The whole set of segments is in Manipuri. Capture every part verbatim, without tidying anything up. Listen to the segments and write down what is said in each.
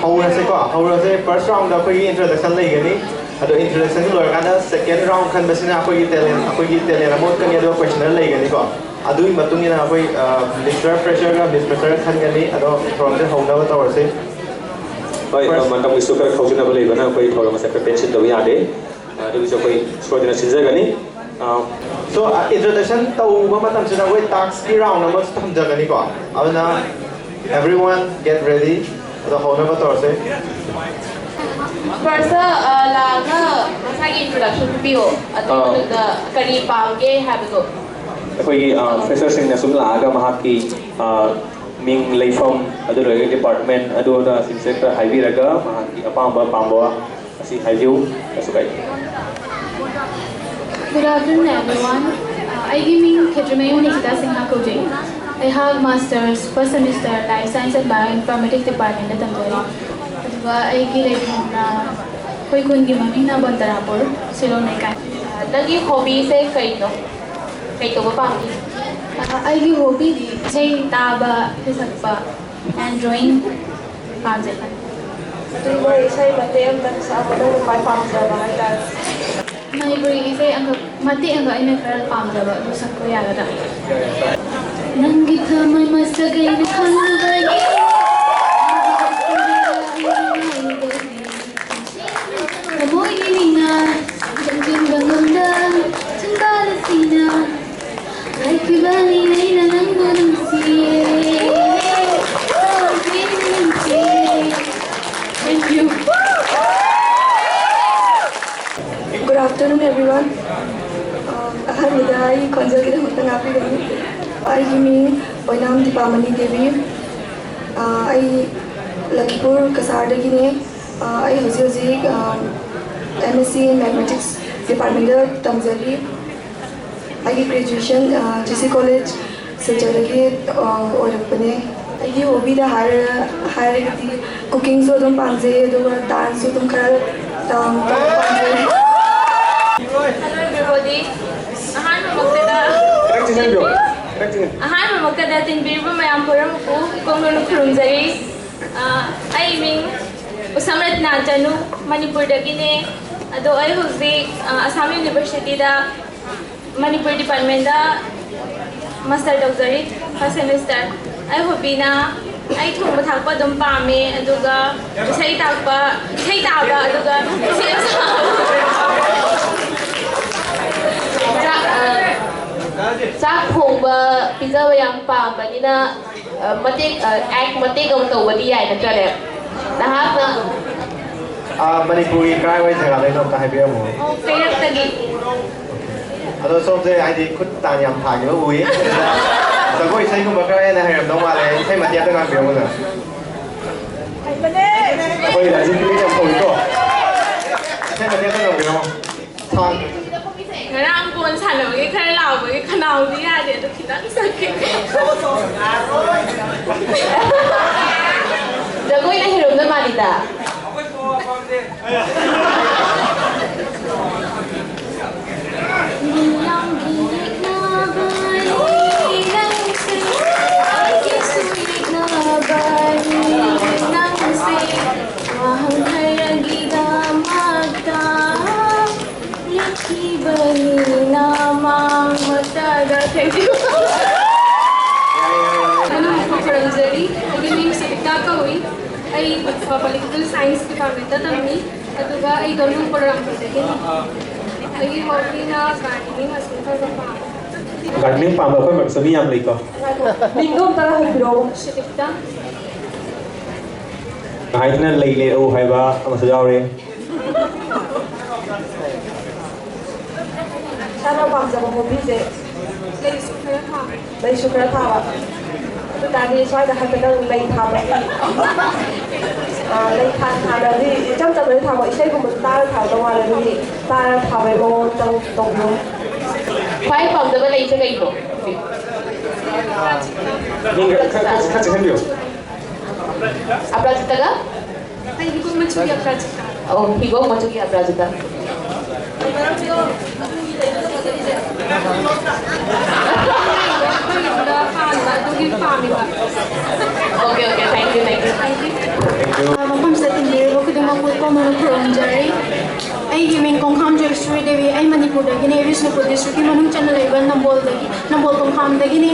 ꯍꯧꯔꯁꯦꯀꯣ꯫ ꯍꯧꯔꯁꯦ꯫ First round ꯑꯩꯈꯣꯏꯒꯤ introduction ꯂꯩꯒꯅꯤ꯫ ꯑꯗꯣ introduction ꯂꯣꯏꯔꯀꯥꯟꯗ second round ꯈꯟꯕꯁꯤꯅ ꯑꯩꯈꯣꯏꯒꯤ talent, ꯑꯩꯈꯣꯏꯒꯤ talent ꯑꯃ ꯎꯠꯀꯅꯤ, ꯑꯗꯨꯒ questionnaire ꯂꯩꯒꯅꯤꯀꯣ꯫ ꯑꯗꯨꯒꯤ ꯃꯇꯨꯡ ꯏꯟꯅ ꯑꯩꯈꯣꯏ, ꯑ, Mister Fresherꯒ Miss Fresher ꯈꯟꯒꯅꯤ꯫ ꯑꯗꯣ ꯊꯧꯔꯝꯁꯦ ꯍꯧꯅꯕ ꯇꯧꯔꯁꯤ꯫ ꯍꯣꯏ, first ꯃꯇꯝꯒꯤꯁꯨ ꯈꯔ ꯈꯥꯎꯖꯤꯟꯅꯕ ꯂꯩꯕꯅ ꯑꯩꯈꯣꯏ ꯊꯧꯔꯝ ꯑꯁꯦ ꯈꯔ tension ꯇꯧꯕ ꯌꯥꯗꯦ꯫ ꯑꯗꯨꯒꯤꯁꯨ ꯑꯩꯈꯣꯏ ꯁꯣꯏꯗꯅ ꯁꯤꯟꯖꯒꯅꯤ꯫ ꯑ, So, ꯑ, introduction ꯇꯧꯕ ꯃꯇꯝꯁꯤꯗ ꯑꯩꯈꯣꯏ taskꯀꯤ round ꯑꯃꯁꯨ ꯊꯝꯖꯒꯅꯤꯀꯣ꯫ ꯑꯗꯨꯅ everyone get ready꯫ ꯑꯗꯣ ꯍꯧꯅꯕ ꯇꯧꯔꯁꯦ꯫ First, ꯑ, ꯂꯥꯛꯑꯒ ꯃꯁꯥꯒꯤ introduction ꯄꯤꯌꯣ꯫ ꯑꯗꯨꯒꯤ ꯑꯥ꯫ ꯃꯇꯨꯡꯗ ꯀꯔꯤ ꯄꯥꯝꯒꯦ ꯍꯥꯏꯕꯗꯣ꯫ ꯑꯩꯈꯣꯏꯒꯤ, ꯑ, fresherꯁꯤꯡꯅ ꯁꯨꯝ ꯂꯥꯛꯑꯒ ꯃꯍꯥꯛꯀꯤ, ꯑ, ꯃꯤꯡ, ꯂꯩꯐꯝ, ꯑꯗꯨ ꯂꯣꯏꯔꯒ department ꯑꯗꯨ ꯑꯗꯥꯁꯤꯡꯁꯦ ꯈꯔ ꯍꯥꯏꯕꯤꯔꯒ ꯃꯍꯥꯛꯀꯤ ꯑꯄꯥꯝꯕ ꯄꯥꯝꯕ ꯑꯁꯤ ꯍꯥꯏꯕꯤꯌꯨ, ꯀꯩꯁꯨ ꯀꯥꯏꯗꯦ꯫ Good afternoon, everyone. ꯑ, ꯑꯩꯒꯤ ꯃꯤꯡ ꯈꯦꯇ꯭ꯔꯤꯃꯌꯨꯝ ꯅꯤꯀꯤꯇꯥ ꯁꯤꯡꯍ ꯀꯧꯖꯩ꯫ ꯑꯩꯍꯥꯛ masters first semester life science and bioinformatics departmentꯇ ꯇꯝꯖꯔꯤ꯫ ꯑꯗꯨꯒ ꯑꯩꯒꯤ ꯂꯩꯐꯝꯅ, ꯑꯩꯈꯣꯏ ꯈꯨꯟꯒꯤ ꯃꯃꯤꯡꯅ ꯕꯟꯇꯔꯥꯄꯨꯔ, ꯁꯤꯔꯣꯝ ꯂꯩꯀꯥꯏ꯫ ꯅꯪꯒꯤ hobbyꯁꯦ ꯀꯩꯅꯣ? ꯀꯩ ꯇꯧꯕ ꯄꯥꯝꯒꯦ? ꯑ, ꯑꯩꯒꯤ hobbyꯗꯤ ꯏꯁꯩ ꯇꯥꯕ, ꯏꯁꯩ ꯁꯛꯄ, and drawing ꯄꯥꯝꯖꯩ꯫ ꯑꯗꯨ ꯃꯣꯏ ꯏꯁꯩ ꯃꯇꯦꯛ ꯑꯃꯇꯪ ꯁꯛꯑꯣ, ꯅꯪꯅ ꯈ꯭ꯋꯥꯏ ꯄꯥꯝꯖꯕ ꯍꯥꯏꯇꯥꯔꯦ꯫ ꯃꯅꯤꯄꯨꯔꯤ ꯏꯁꯩ ꯑꯃꯈꯛ, ꯃꯇꯦꯛ ꯑꯃꯈꯛ ꯑꯩꯅ ꯈꯔ ꯄꯥꯝꯖꯕ ꯑꯗꯨ ꯁꯛꯄ ꯌꯥꯒꯗ꯭ꯔꯥ? ꯅꯪꯒꯤ ꯊꯃꯣꯏ ꯃꯁꯛ ꯑꯩꯅ ꯈꯪꯕꯒꯤ ꯊꯃꯣꯏꯒꯤ ꯃꯤꯅ ꯈꯪꯖꯤꯟꯕ ꯉꯝꯗ ꯊꯣꯡꯒꯥꯜ ꯑꯁꯤꯅ ꯍꯥꯏꯈꯤꯕꯅꯤ ꯑꯩꯅ ꯅꯪꯕꯨ ꯅꯨꯡꯁꯤꯌꯦ꯫ ꯅꯨꯡꯁꯤꯌꯦ꯫ Thank you. Good afternoon, everyone. ꯑ, ꯑꯍꯥꯟꯕꯗ ꯑꯩ ꯈꯣꯟꯖꯦꯜꯒꯤꯗꯃꯛꯇ ꯉꯥꯛꯄꯤꯒꯅꯤ꯫ ꯑꯩꯒꯤ ꯃꯤꯡ ꯑꯣꯏꯅꯥꯝ ꯗꯤꯄꯥꯃꯅꯤ ꯗꯦꯕꯤ꯫ ꯑ, ꯑꯩ ꯂꯈꯤꯄꯨꯔ ꯀꯁꯥꯔꯗꯒꯤꯅꯦ꯫ ꯑ, ꯑꯩ ꯍꯧꯖꯤꯛ ꯍꯧꯖꯤꯛ, ꯑ, M S C in Mathematics departmentꯇ ꯇꯝꯖꯔꯤ꯫ ꯑꯩꯒꯤ graduation, ꯑ, G C College ꯁꯤꯜꯆꯔꯗꯒꯤ, ꯑ, ꯑꯣꯏꯔꯛꯄꯅꯦ꯫ ꯑꯩꯒꯤ hobbyꯗ ꯍꯥꯏꯔ-, ꯍꯥꯏꯔꯒꯗꯤ cookingꯁꯨ ꯑꯗꯨꯝ ꯄꯥꯝꯖꯩ, ꯑꯗꯨꯒ danceꯁꯨ ꯑꯗꯨꯝ ꯈꯔ, ꯑ, ꯇꯧꯕ ꯄꯥꯝꯖꯩ꯫ Hello everybody. ꯑꯍꯥꯟꯕꯃꯛꯇꯗ, ꯑꯍꯥꯟꯕꯃꯛꯇꯗ ꯇꯤꯟꯕꯤꯔꯤꯕ ꯃꯌꯥꯝ ꯄꯨꯝꯅꯃꯛꯄꯨ ꯏꯀꯣꯝ ꯀꯣꯝꯅ ꯈꯨꯔꯨꯝꯖꯔꯤ꯫ ꯑ, ꯑꯩ ꯃꯤꯡ ꯎꯁꯝ ꯔꯠꯅꯥ ꯆꯅꯨ, ꯃꯅꯤꯄꯨꯔꯗꯒꯤꯅꯦ꯫ ꯑꯗꯣ ꯑꯩ ꯍꯧꯖꯤꯛ, ꯑ, ꯑꯁꯥꯝ ꯌꯨꯅꯤꯚꯔꯁꯤꯇꯤꯗ ꯃꯅꯤꯄꯨꯔ ꯗꯤꯄꯥꯔꯠꯃꯦꯟꯗ ꯃꯥꯁꯇꯔ ꯇꯧꯖꯔꯤ, ꯐꯥꯔꯁ ꯁꯦꯃꯤꯁꯇꯔ꯫ ꯑꯩ ꯍꯣꯕꯤꯅ ꯑꯩ ꯊꯣꯡꯕ ꯊꯥꯛꯄ ꯑꯗꯨꯝ ꯄꯥꯝꯃꯦ, ꯑꯗꯨꯒ ꯏꯁꯩ ꯇꯥꯛꯄ, ꯏꯁꯩ ꯇꯥꯕ, ꯑꯗꯨꯒ ꯁꯦꯝ ꯁꯥꯕ꯫ ꯆꯥꯛ, ꯑ, ꯆꯥꯛ ꯊꯣꯡꯕ, ꯄꯤꯖꯕ ꯌꯥꯝ ꯄꯥꯝꯕꯅꯤꯅ, ꯑ, ꯃꯇꯦꯛ, ꯑ, ꯑꯦꯛ ꯃꯇꯦꯛ ꯑꯃ ꯇꯧꯕꯗꯤ ꯌꯥꯏ ꯅꯠꯇ꯭ꯔꯅꯦ? ꯅꯍꯥꯛꯅ ꯑꯥ, ꯃꯅꯤꯄꯨꯔꯒꯤ ꯀꯔꯥꯏꯋꯥꯏ ꯖꯒꯥꯗꯩꯅꯣ ꯑꯝꯇ ꯍꯥꯏꯕꯤꯔꯝꯃꯣ꯫ ꯑꯣ, ꯀꯩꯔꯛꯇꯒꯤ꯫ ꯑꯗꯣ ꯁꯣꯝꯁꯦ ꯍꯥꯏꯗꯤ ꯈꯨꯠ ꯇꯥꯟ ꯌꯥꯝ ꯊꯥꯈꯤꯕ ꯎꯏ꯫ ꯖꯒꯣꯏ ꯏꯁꯩꯒꯨꯝꯕ ꯈꯔ ꯍꯦꯟꯅ ꯍꯩꯔꯝꯗꯧ ꯃꯥꯜꯂꯦ꯫ ꯏꯁꯩ ꯃꯇꯦꯛ ꯑꯝꯇ ꯉꯥꯡꯕꯤꯔꯝꯃꯨꯗꯅ꯫ ꯑꯩꯈꯣꯏ ꯔꯥꯖꯤꯕ ꯌꯥꯝ ꯐꯧꯏꯀꯣ꯫ ꯏꯁꯩ ꯃꯇꯦꯛ ꯑꯝꯇ ꯉꯥꯡꯕꯤꯔꯝꯃꯣ꯫ ꯁꯥꯡ-, ꯉꯔꯥꯡ ꯕꯣꯜ ꯁꯥꯟꯅꯕꯒꯤ ꯈꯔ ꯂꯥꯎꯕꯒꯤ ꯈꯅꯥꯎꯗꯤ ꯌꯥꯗꯦ, ꯑꯗꯣ ꯈꯤꯇꯪ ꯁꯛꯀꯦ꯫ ꯖꯒꯣꯏꯅ ꯍꯦꯔꯣꯏꯟ ꯃꯥꯜꯂꯤꯗ꯫ ꯃꯤꯌꯥꯝꯒꯤ ꯌꯦꯛꯅꯕ ꯅꯪꯁꯦ, ꯑꯩꯒꯤꯁꯨ ꯌꯦꯛꯅꯕꯅꯤ ꯅꯪꯁꯦ, ꯋꯥꯍꯪ ꯈꯔꯒꯤꯗꯃꯛꯇ꯫ ꯂꯦꯞꯈꯤꯕꯅꯤ ꯅꯃꯥꯡ ꯃꯇꯥꯗ꯫ Thank you꯫ ꯑꯗꯨꯝ ꯈꯨꯔꯨꯝꯖꯔꯤ꯫ ꯑꯩꯒꯤ ꯃꯤꯡ ꯁꯤꯇꯤꯀꯥ ꯀꯧꯏ꯫ ꯑꯩ, ꯑ, ꯄꯣꯂꯤꯇꯤꯀꯦꯜ ꯁꯥꯏꯟꯁ ꯗꯤꯄꯥꯔꯠꯃꯦꯟꯇ ꯇꯝꯃꯤ꯫ ꯑꯗꯨꯒ ꯑꯩꯗꯣ ꯅꯨꯡ ꯄꯣꯔꯣꯔꯥꯝꯄꯨꯔꯗꯒꯤꯅꯤ꯫ ꯑꯩꯒꯤ ꯍꯣꯕꯤꯅ ꯒꯥꯔꯗꯦꯅꯤꯡ ꯑꯁꯤ ꯈꯔ ꯈꯔ ꯄꯥꯝꯃꯤ꯫ ꯒꯥꯔꯗꯦꯅꯤꯡ ꯄꯥꯝꯕ ꯑꯩꯈꯣꯏ ꯃꯔꯛꯇ ꯃꯤ ꯌꯥꯝ ꯂꯩꯀꯣ꯫ ꯃꯤꯡꯗꯣ ꯑꯝꯇ ꯍꯥꯏꯕꯤꯔꯛꯑꯣ꯫ ꯁꯤꯇꯤꯀꯥ꯫ ꯉꯥꯏꯗꯨꯅ ꯂꯩ ꯂꯩꯔꯛꯎ ꯍꯥꯏꯕ ꯑꯃꯁꯨ ꯌꯥꯎꯔꯦ꯫ ꯏꯁꯥꯅ ꯄꯥꯝꯖꯕ ꯍꯣꯕꯤꯁꯦ ꯂꯩꯁꯨ ꯈꯔ ꯊꯥꯕ꯫ ꯂꯩꯁꯨ ꯈꯔ ꯊꯥꯕ꯫ ꯑꯗꯨ ꯇꯥꯔꯗꯤ ꯁ꯭ꯋꯥꯏꯗ ꯍꯥꯏꯐꯦꯠꯇꯪ ꯂꯩ ꯊꯥꯕꯒꯤ, ꯑ, ꯂꯩ ꯊꯥ-, ꯊꯥꯅꯗꯤ ꯏꯆꯝ ꯆꯝꯅꯗꯤ ꯊꯥꯕ, ꯏꯁꯩꯒꯨꯝꯕꯁꯨ ꯇꯥꯔ ꯊꯥꯒꯗꯧ ꯃꯥꯜꯂꯦ, ꯑꯗꯨꯒꯤ ꯇꯥꯔ ꯊꯥꯕꯒꯤ ꯃꯑꯣꯡ ꯑꯝꯇꯪ ꯇꯧꯕꯤꯌꯣ꯫ ꯈ꯭ꯋꯥꯏ ꯄꯥꯝꯖꯕ ꯂꯩꯁꯦ ꯀꯩꯅꯣ? ꯃꯤꯡ ꯈꯔ, ꯈꯔ, ꯈꯔ ꯆꯦꯛꯁꯤꯟꯕꯤꯌꯨ꯫ ꯑꯄꯔꯥꯖꯤꯇꯥꯒ? ꯑꯩ ꯍꯤꯒꯣꯛ ꯃꯆꯨꯒꯤ ꯑꯄꯔꯥꯖꯤꯇꯥ꯫ ꯑꯣ, ꯍꯤꯒꯣꯛ ꯃꯆꯨꯒꯤ ꯑꯄꯔꯥꯖꯤꯇꯥ꯫ ꯑꯗꯨꯒꯤ ꯄꯥꯝꯃꯤꯕ꯫ Okay, okay, thank you, thank you, thank you. ꯃꯐꯝꯁꯤꯗ ꯇꯤꯟꯕꯤꯔꯤꯕ ꯈꯨꯗꯤꯡꯃꯛꯄꯨ ꯏꯄꯥꯎꯅ ꯈꯨꯔꯨꯝꯖꯔꯤ꯫ ꯑꯩꯒꯤ ꯃꯤꯡ ꯀꯣꯡꯈꯥꯝ ꯖꯣꯏꯁ꯭ꯔꯤ ꯗꯦꯕꯤ꯫ ꯑꯩ ꯃꯅꯤꯄꯨꯔꯗꯒꯤꯅꯦ, ꯕꯤꯁꯅꯨꯄꯨꯔ ꯗꯤꯁꯇ꯭ꯔꯤꯛꯀꯤ ꯃꯅꯨꯡ ꯆꯟꯅ ꯂꯩꯕ ꯅꯝꯕꯣꯜꯗꯒꯤ, ꯅꯝꯕꯣꯜ ꯀꯣꯡꯈꯥꯝꯗꯒꯤꯅꯤ꯫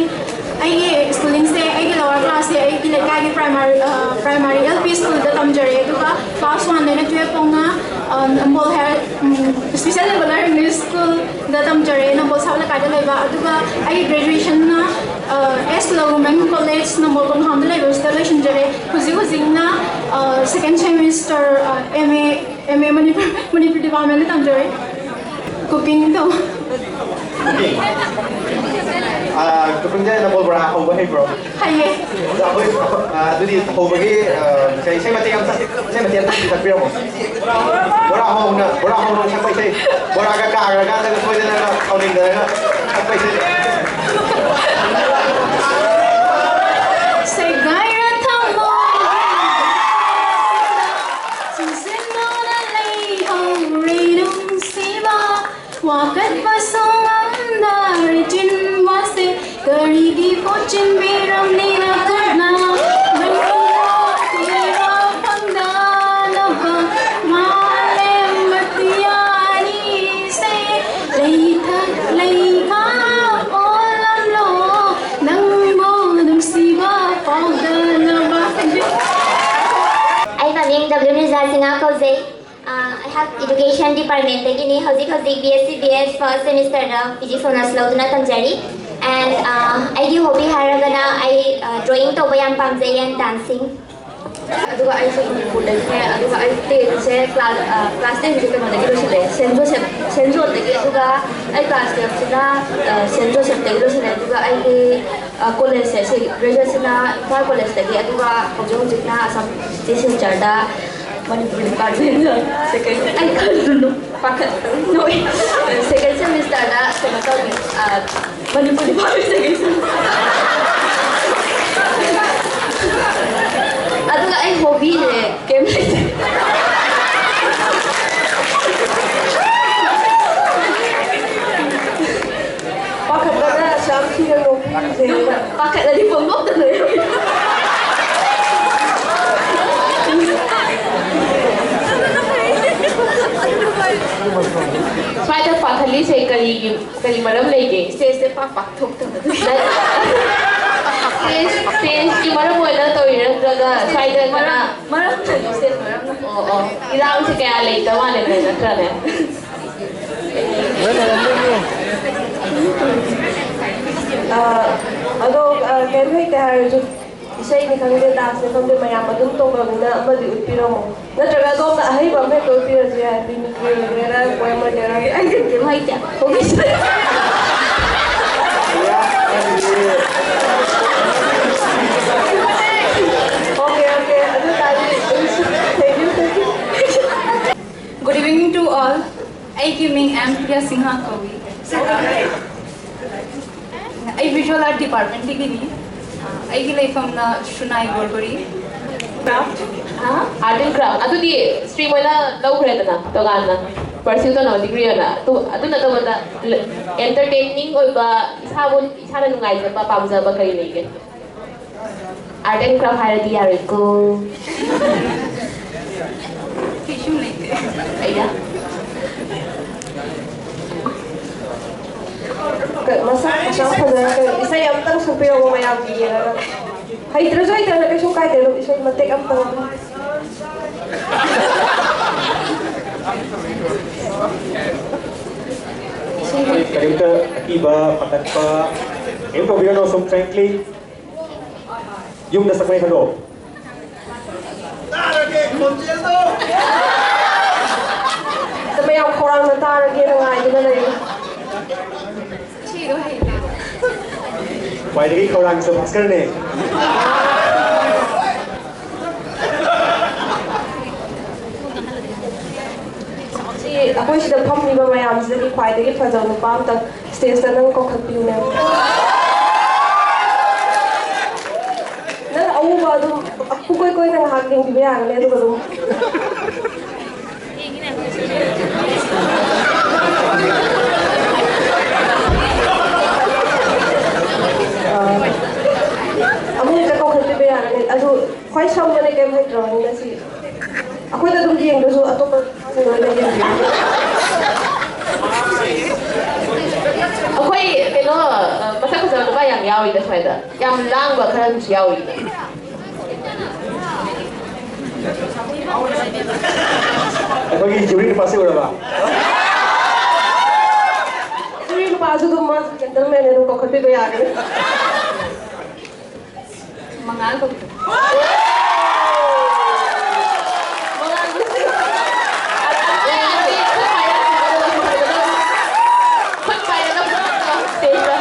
ꯑꯩꯒꯤ schooling ꯁꯦ, ꯑꯩꯒꯤ lower class ꯁꯦ ꯑꯩꯒꯤ ꯂꯩꯀꯥꯏꯒꯤ primary, ꯑ, primary L P school ꯗ ꯇꯝꯖꯔꯛꯑꯦ, ꯑꯗꯨꯒ class one ꯗꯩꯅ twelve ꯐꯥꯎꯅ, ꯑ, ꯅꯝꯕꯣꯜ ꯍꯥꯏꯌꯔ, ꯎꯝ, special level English school ꯗ ꯇꯝꯖꯔꯛꯑꯦ, ꯅꯝꯕꯣꯜ ꯁꯥꯎꯠ ꯂꯩꯀꯥꯏꯗ ꯂꯩꯕ꯫ ꯑꯗꯨꯒ ꯑꯩꯒꯤ graduation ꯅ, ꯑ, S Lal Women College ꯅꯝꯕꯣꯜ ꯀꯣꯡꯈꯥꯝꯗ ꯂꯩꯕꯁꯤꯗ ꯂꯣꯏꯁꯤꯟꯖꯔꯦ꯫ ꯍꯧꯖꯤꯛ ꯍꯧꯖꯤꯛꯅ, ꯑ, second semester, ꯑ, M A, M A Manipur, Manipur department ꯇ ꯇꯝꯖꯔꯤ꯫ Cooking ꯇꯧ꯫ Cooking? ꯑ, cooking ꯁꯦ ꯅꯝꯕꯣꯜ ꯕꯣꯔꯥ ꯍꯧꯕ ꯍꯩꯕ꯭ꯔꯣ? ꯍꯩꯌꯦ꯫ ꯑꯗꯣ ꯑꯩꯈꯣꯏ, ꯑ, ꯑꯗꯨꯗꯤ ꯍꯧꯕꯒꯤ, ꯑ, ꯏꯁꯩ, ꯏꯁꯩ ꯃꯇꯦꯛ ꯑꯝꯇ, ꯏꯁꯩ ꯃꯇꯦꯛ ꯑꯝꯇ ꯁꯛꯄꯤꯔꯝꯃꯣ꯫ ꯕꯣꯔꯥ ꯍꯧꯅ, ꯕꯣꯔꯥ ꯍꯧꯅ ꯁꯛꯄ ꯏꯁꯩ꯫ ꯕꯣꯔꯥꯒ ꯀꯥꯈ꯭ꯔꯀꯥꯟꯗꯒ ꯁꯣꯏꯗꯅꯒ ꯁꯥꯎꯅꯤꯡꯗꯅꯒ ꯁꯛꯄ ꯏꯁꯩ꯫ ꯁꯦꯒꯥꯏꯔ ꯊꯝꯃꯣꯏ ꯆꯤꯡꯁꯤꯟꯗꯨꯅ ꯂꯩꯍꯧꯔꯦ ꯅꯨꯡꯁꯤꯕ꯫ ꯋꯥꯀꯠꯄꯁꯨ ꯉꯝꯗꯔꯦ ꯆꯤꯟꯕꯁꯦ, ꯀꯔꯤꯒꯤ ꯄꯣꯠꯆꯤꯟꯕꯤꯔꯝꯂꯤ ꯅꯈꯨꯠꯅ? ꯅꯪꯒꯤ ꯂꯥꯛꯄꯤꯕ ꯐꯪꯗꯅꯕ ꯃꯥꯂꯦꯝ ꯑꯇꯤꯌꯥꯅꯤꯁꯦ ꯂꯩꯊꯛ ꯂꯩꯈꯥ ꯑꯣꯜꯂꯝꯂꯣ, ꯅꯪꯕꯨ ꯅꯨꯡꯁꯤꯕ ꯐꯥꯎꯗꯅꯕ꯫ ꯑꯩ ꯃꯃꯤꯡ W ꯅꯤꯖꯥ ꯁꯤꯡꯍ ꯀꯧꯖꯩ꯫ ꯑꯥ, ꯑꯩꯍꯥꯛ education department ꯇꯒꯤꯅꯤ꯫ ꯍꯧꯖꯤꯛ ꯍꯧꯖꯤꯛ B S C B S first semester ꯗ P G ꯁꯣꯅꯁ ꯂꯧꯗꯨꯅ ꯇꯝꯖꯔꯤ꯫ And, ꯑꯥ, ꯑꯩꯒꯤ hobby ꯍꯥꯏꯔꯒꯅ ꯑꯩ, ꯑꯥ, drawing ꯇꯧꯕ ꯌꯥꯝ ꯄꯥꯝꯖꯩ and dancing꯫ ꯑꯗꯨꯒ ꯑꯩꯁꯦ ꯃꯅꯤꯄꯨꯔꯗꯒꯤꯅꯦ, ꯑꯗꯨꯒ ꯑꯩ ten ꯁꯦ class, ꯑꯥ, class ten ꯁꯦ ꯀꯩꯅꯣꯗꯒꯤ ꯂꯣꯏꯁꯤꯜꯂꯦ, ꯁꯦꯟ ꯖꯣꯁꯦꯞ, ꯁꯦꯟ ꯖꯣꯟꯗꯒꯤ, ꯑꯗꯨꯒ ꯑꯩ class twelve ꯁꯤꯅ, ꯑꯥ, ꯁꯦꯟ ꯖꯣꯁꯦꯞꯇꯒꯤ ꯂꯣꯏꯁꯤꯜꯂꯦ, ꯑꯗꯨꯒ ꯑꯩꯒꯤ, ꯑꯥ, college ꯁꯦ ꯁꯤ graduate ꯁꯤꯅ ꯏꯝꯐꯥꯜ college ꯇꯒꯤ, ꯑꯗꯨꯒ ꯍꯧꯖꯤꯛ ꯍꯧꯖꯤꯛꯅ ꯑꯁꯥꯝ ꯁꯤꯜꯆꯔꯗ ꯃꯅꯤꯄꯨꯔꯤ department ꯇ second, ꯑꯩ ꯈꯜꯂꯨꯅꯨ, ꯄꯥꯈꯠ-, ꯅꯣꯛꯑꯦ꯫ Second semester ꯗ ꯀꯩꯅꯣ ꯇꯧꯔꯤ, ꯑ, ꯃꯅꯤꯄꯨꯔꯤ department ꯇꯒꯤ꯫ ꯑꯗꯨꯒ ꯑꯩ hobby ꯁꯦ ꯀꯩꯝ ꯂꯩꯇꯦ꯫ ꯄꯥꯈꯠꯄꯅ ꯑꯁꯨꯛ ꯌꯥꯝ ꯊꯤꯅ ꯅꯣꯛꯄꯤꯔꯤꯁꯦ꯫ ꯄꯥꯈꯠꯂꯗꯤ ꯁꯦ ꯀꯔꯤꯒꯤ, ꯀꯔꯤ ꯃꯔꯝ ꯂꯩꯒꯦ? ꯁ꯭ꯇꯦꯖꯇ ꯄꯥꯛ ꯄꯥꯛ ꯊꯣꯛꯇꯕꯗꯨ꯫ ꯁ꯭ꯇꯦꯖ, ꯁ꯭ꯇꯦꯖꯀꯤ ꯃꯔꯝ ꯑꯣꯏꯅ ꯇꯧꯔꯤꯔꯥ ꯅꯠꯇ꯭ꯔꯒ ꯁ꯭ꯋꯥꯏꯗ ꯈꯔ ꯃꯔꯝ, ꯃꯔꯝ ꯂꯩ, ꯁ꯭ꯇꯦꯖ ꯃꯔꯝ ꯂꯩ꯫ ꯑꯣ, ꯑꯣ꯫ ꯏꯔꯥꯡꯁꯦ ꯀꯌꯥ ꯂꯩꯇ ꯃꯥꯜꯂꯦ, ꯅꯠꯇ꯭ꯔꯅꯦ? ꯑ, ꯑꯗꯣ, ꯑ, ꯀꯩꯝ ꯍꯩꯇꯦ ꯍꯥꯏꯔꯁꯨ ꯏꯁꯩꯅꯤ ꯈꯪꯗꯦ, ꯗꯥꯟꯁꯅꯤ ꯈꯪꯗꯦ, ꯃꯌꯥꯝ ꯑꯗꯨꯝ ꯇꯧꯅꯕꯅꯤꯅ ꯑꯃꯗꯤ ꯎꯠꯄꯤꯔꯝꯃꯣ꯫ ꯅꯠꯇ꯭ꯔꯒ ꯑꯗꯣꯝꯅ ꯑꯍꯩꯕ ꯑꯃ ꯍꯦꯛꯇ ꯎꯠꯄꯤꯔꯁꯨ ꯌꯥꯏ, ꯃꯤꯃꯤꯀ꯭ꯔꯤ ꯑꯣꯏꯒꯦꯔꯥ, ꯄꯣꯏꯝ ꯑꯣꯏꯒꯦꯔꯥ꯫ ꯑꯩ ꯀꯩꯝ ꯍꯩꯇꯦ꯫ ꯑꯣꯀꯦ, ꯑꯣꯀꯦ, ꯑꯗꯨ ꯇꯥꯔꯗꯤ, thank you, thank you꯫ Good evening to all. ꯑꯩꯒꯤ ꯃꯤꯡ ꯑꯦꯝ ꯄ꯭ꯔꯤꯌꯥ ꯁꯤꯡꯍ ꯀꯧꯏ꯫ ꯑꯩ ꯚꯤꯖꯨꯋꯦꯜ ꯑꯥꯔꯠ ꯗꯤꯄꯥꯔꯠꯃꯦꯟꯠꯇꯒꯤꯅꯤ꯫ ꯑꯩꯒꯤ ꯂꯩꯐꯝꯅ ꯁꯨꯅꯥꯏ ꯒꯣꯔꯒꯣꯔꯤ꯫ ꯀ꯭ꯔꯥꯐ꯫ Art and craft. ꯑꯗꯨꯗꯤ ꯁ꯭ꯇ꯭ꯔꯤꯝ ꯑꯣꯏꯅ ꯂꯧꯈ꯭ꯔꯦꯗꯅ, ꯇꯣꯉꯥꯟꯅ ꯄꯔꯁ꯭ꯌꯨ ꯇꯧꯅꯕ ꯗꯤꯒ꯭ꯔꯤ ꯑꯣꯏꯅ꯫ ꯑꯗꯨ, ꯑꯗꯨ ꯅꯠꯇꯕꯗ ꯑꯦꯟꯇꯔꯇꯦꯟꯅꯤꯡ ꯑꯣꯏꯕ, ꯏꯁꯥꯕꯨ, ꯏꯁꯥꯅ ꯅꯨꯡꯉꯥꯏꯖꯕ, ꯄꯥꯝꯖꯕ ꯀꯔꯤ ꯂꯩꯒꯦ? ꯑꯥꯔꯠ ꯑꯦꯟ ꯀ꯭ꯔꯥꯐ ꯍꯥꯏꯔꯗꯤ ꯌꯥꯔꯣꯏꯀꯣ꯫ ꯀꯩꯁꯨ ꯂꯩꯇꯦ꯫ ꯑꯩꯅ ꯀ-, ꯃꯁꯛ, ꯃꯁꯛ ꯐꯖꯅ ꯀꯩꯅꯣ, ꯏꯁꯩ ꯑꯝꯇꯪ ꯁꯛꯄꯤꯔꯛꯑꯣ ꯃꯌꯥꯝꯒꯤ ꯌꯦꯡꯉꯒ꯫ ꯍꯩꯇ꯭ꯔꯁꯨ ꯍꯩꯇ꯭ꯔꯅ ꯀꯩꯁꯨ ꯀꯥꯏꯗꯦ, ꯑꯗꯨꯝ ꯏꯁꯩ ꯃꯇꯦꯛ ꯑꯝꯇꯪ ꯑꯗꯨꯝ꯫ ꯀꯔꯤꯝꯇ ꯑꯀꯤꯕ, ꯄꯥꯈꯠꯄ ꯀꯔꯤꯝ ꯇꯧꯕꯤꯒꯅꯣ, ꯁꯨꯝ frankly ꯌꯨꯝꯗ ꯁꯛꯄꯅꯦ ꯈꯜꯂꯣ꯫ ꯇꯥꯔꯒꯦ ꯈꯣꯟꯖꯦꯜꯗꯣ꯫ ꯑꯗ ꯃꯌꯥꯝ ꯈꯧꯔꯥꯡꯅ ꯇꯥꯔꯒꯦꯅ ꯉꯥꯏꯗꯨꯅ ꯂꯩꯔꯤ꯫ ꯁꯤꯗꯣ ꯍꯩꯇꯦ꯫ ꯈ꯭ꯋꯥꯏꯗꯒꯤ ꯈꯧꯔꯥꯡꯕꯁꯦ ꯚꯥꯁꯀꯔꯅꯦ꯫ ꯁꯤ ꯑꯩꯈꯣꯏ ꯁꯤꯗ ꯐꯝꯃꯤꯕ ꯃꯌꯥꯝꯁꯤꯗꯒꯤ ꯈ꯭ꯋꯥꯏꯗꯒꯤ ꯐꯖꯕ ꯅꯨꯄꯥ ꯑꯝꯇꯪ ꯁ꯭ꯇꯦꯖꯇ ꯅꯪ ꯀꯧꯈꯠꯄꯤꯌꯨꯅꯦ꯫ ꯅꯪ ꯑꯎꯕ ꯑꯗꯨꯝ ꯄꯨꯀꯣꯏ ꯀꯣꯏꯅ ꯉꯥꯏꯍꯥꯛ ꯌꯦꯡꯕꯤꯕ ꯌꯥꯒꯅꯤ, ꯑꯗꯨꯒ ꯑꯗꯨꯝ꯫ ꯑꯥ, ꯑꯃꯨꯛ ꯍꯦꯛꯇ ꯀꯧꯈꯠꯄꯤꯕ ꯌꯥꯒꯅꯤ꯫ ꯑꯗꯨ ꯈ꯭ꯋꯥꯏ ꯁꯝꯕꯅꯦ, ꯀꯩꯝ ꯍꯩꯇ꯭ꯔꯕꯅꯤꯅ ꯁꯤ꯫ ꯑꯩꯈꯣꯏꯗ ꯑꯗꯨꯝ ꯌꯦꯡꯗ꯭ꯔꯁꯨ ꯑꯇꯣꯞꯄ ꯂꯣꯏꯅ ꯌꯦꯡꯕꯤꯌꯨ꯫ ꯌꯥꯎꯏꯗ ꯁ꯭ꯋꯥꯏꯗ꯫ ꯌꯥꯝ ꯂꯥꯡꯕ ꯈꯔ ꯑꯃꯁꯨ ꯌꯥꯎꯏꯗ꯫ ꯑꯩꯈꯣꯏꯒꯤ ꯖꯨꯔꯤ ꯅꯨꯄꯥꯁꯤ ꯎꯔꯕ? ꯖꯨꯔꯤ ꯅꯨꯄꯥꯁꯨ ꯑꯗꯨꯝ ꯃꯥꯁꯨ gentleman ꯑꯗꯨꯝ ꯀꯧꯈꯠꯄꯤꯕ ꯌꯥꯒꯅꯤ꯫ ꯃꯉꯥꯜ ꯀꯧꯕꯤꯔꯣ꯫ ꯃꯉꯥꯜ ꯀꯧꯕꯤꯔꯣ꯫ ꯈꯨꯠ ꯄꯥꯏꯔꯒ ꯐꯝꯃꯣ, stage ꯇ꯫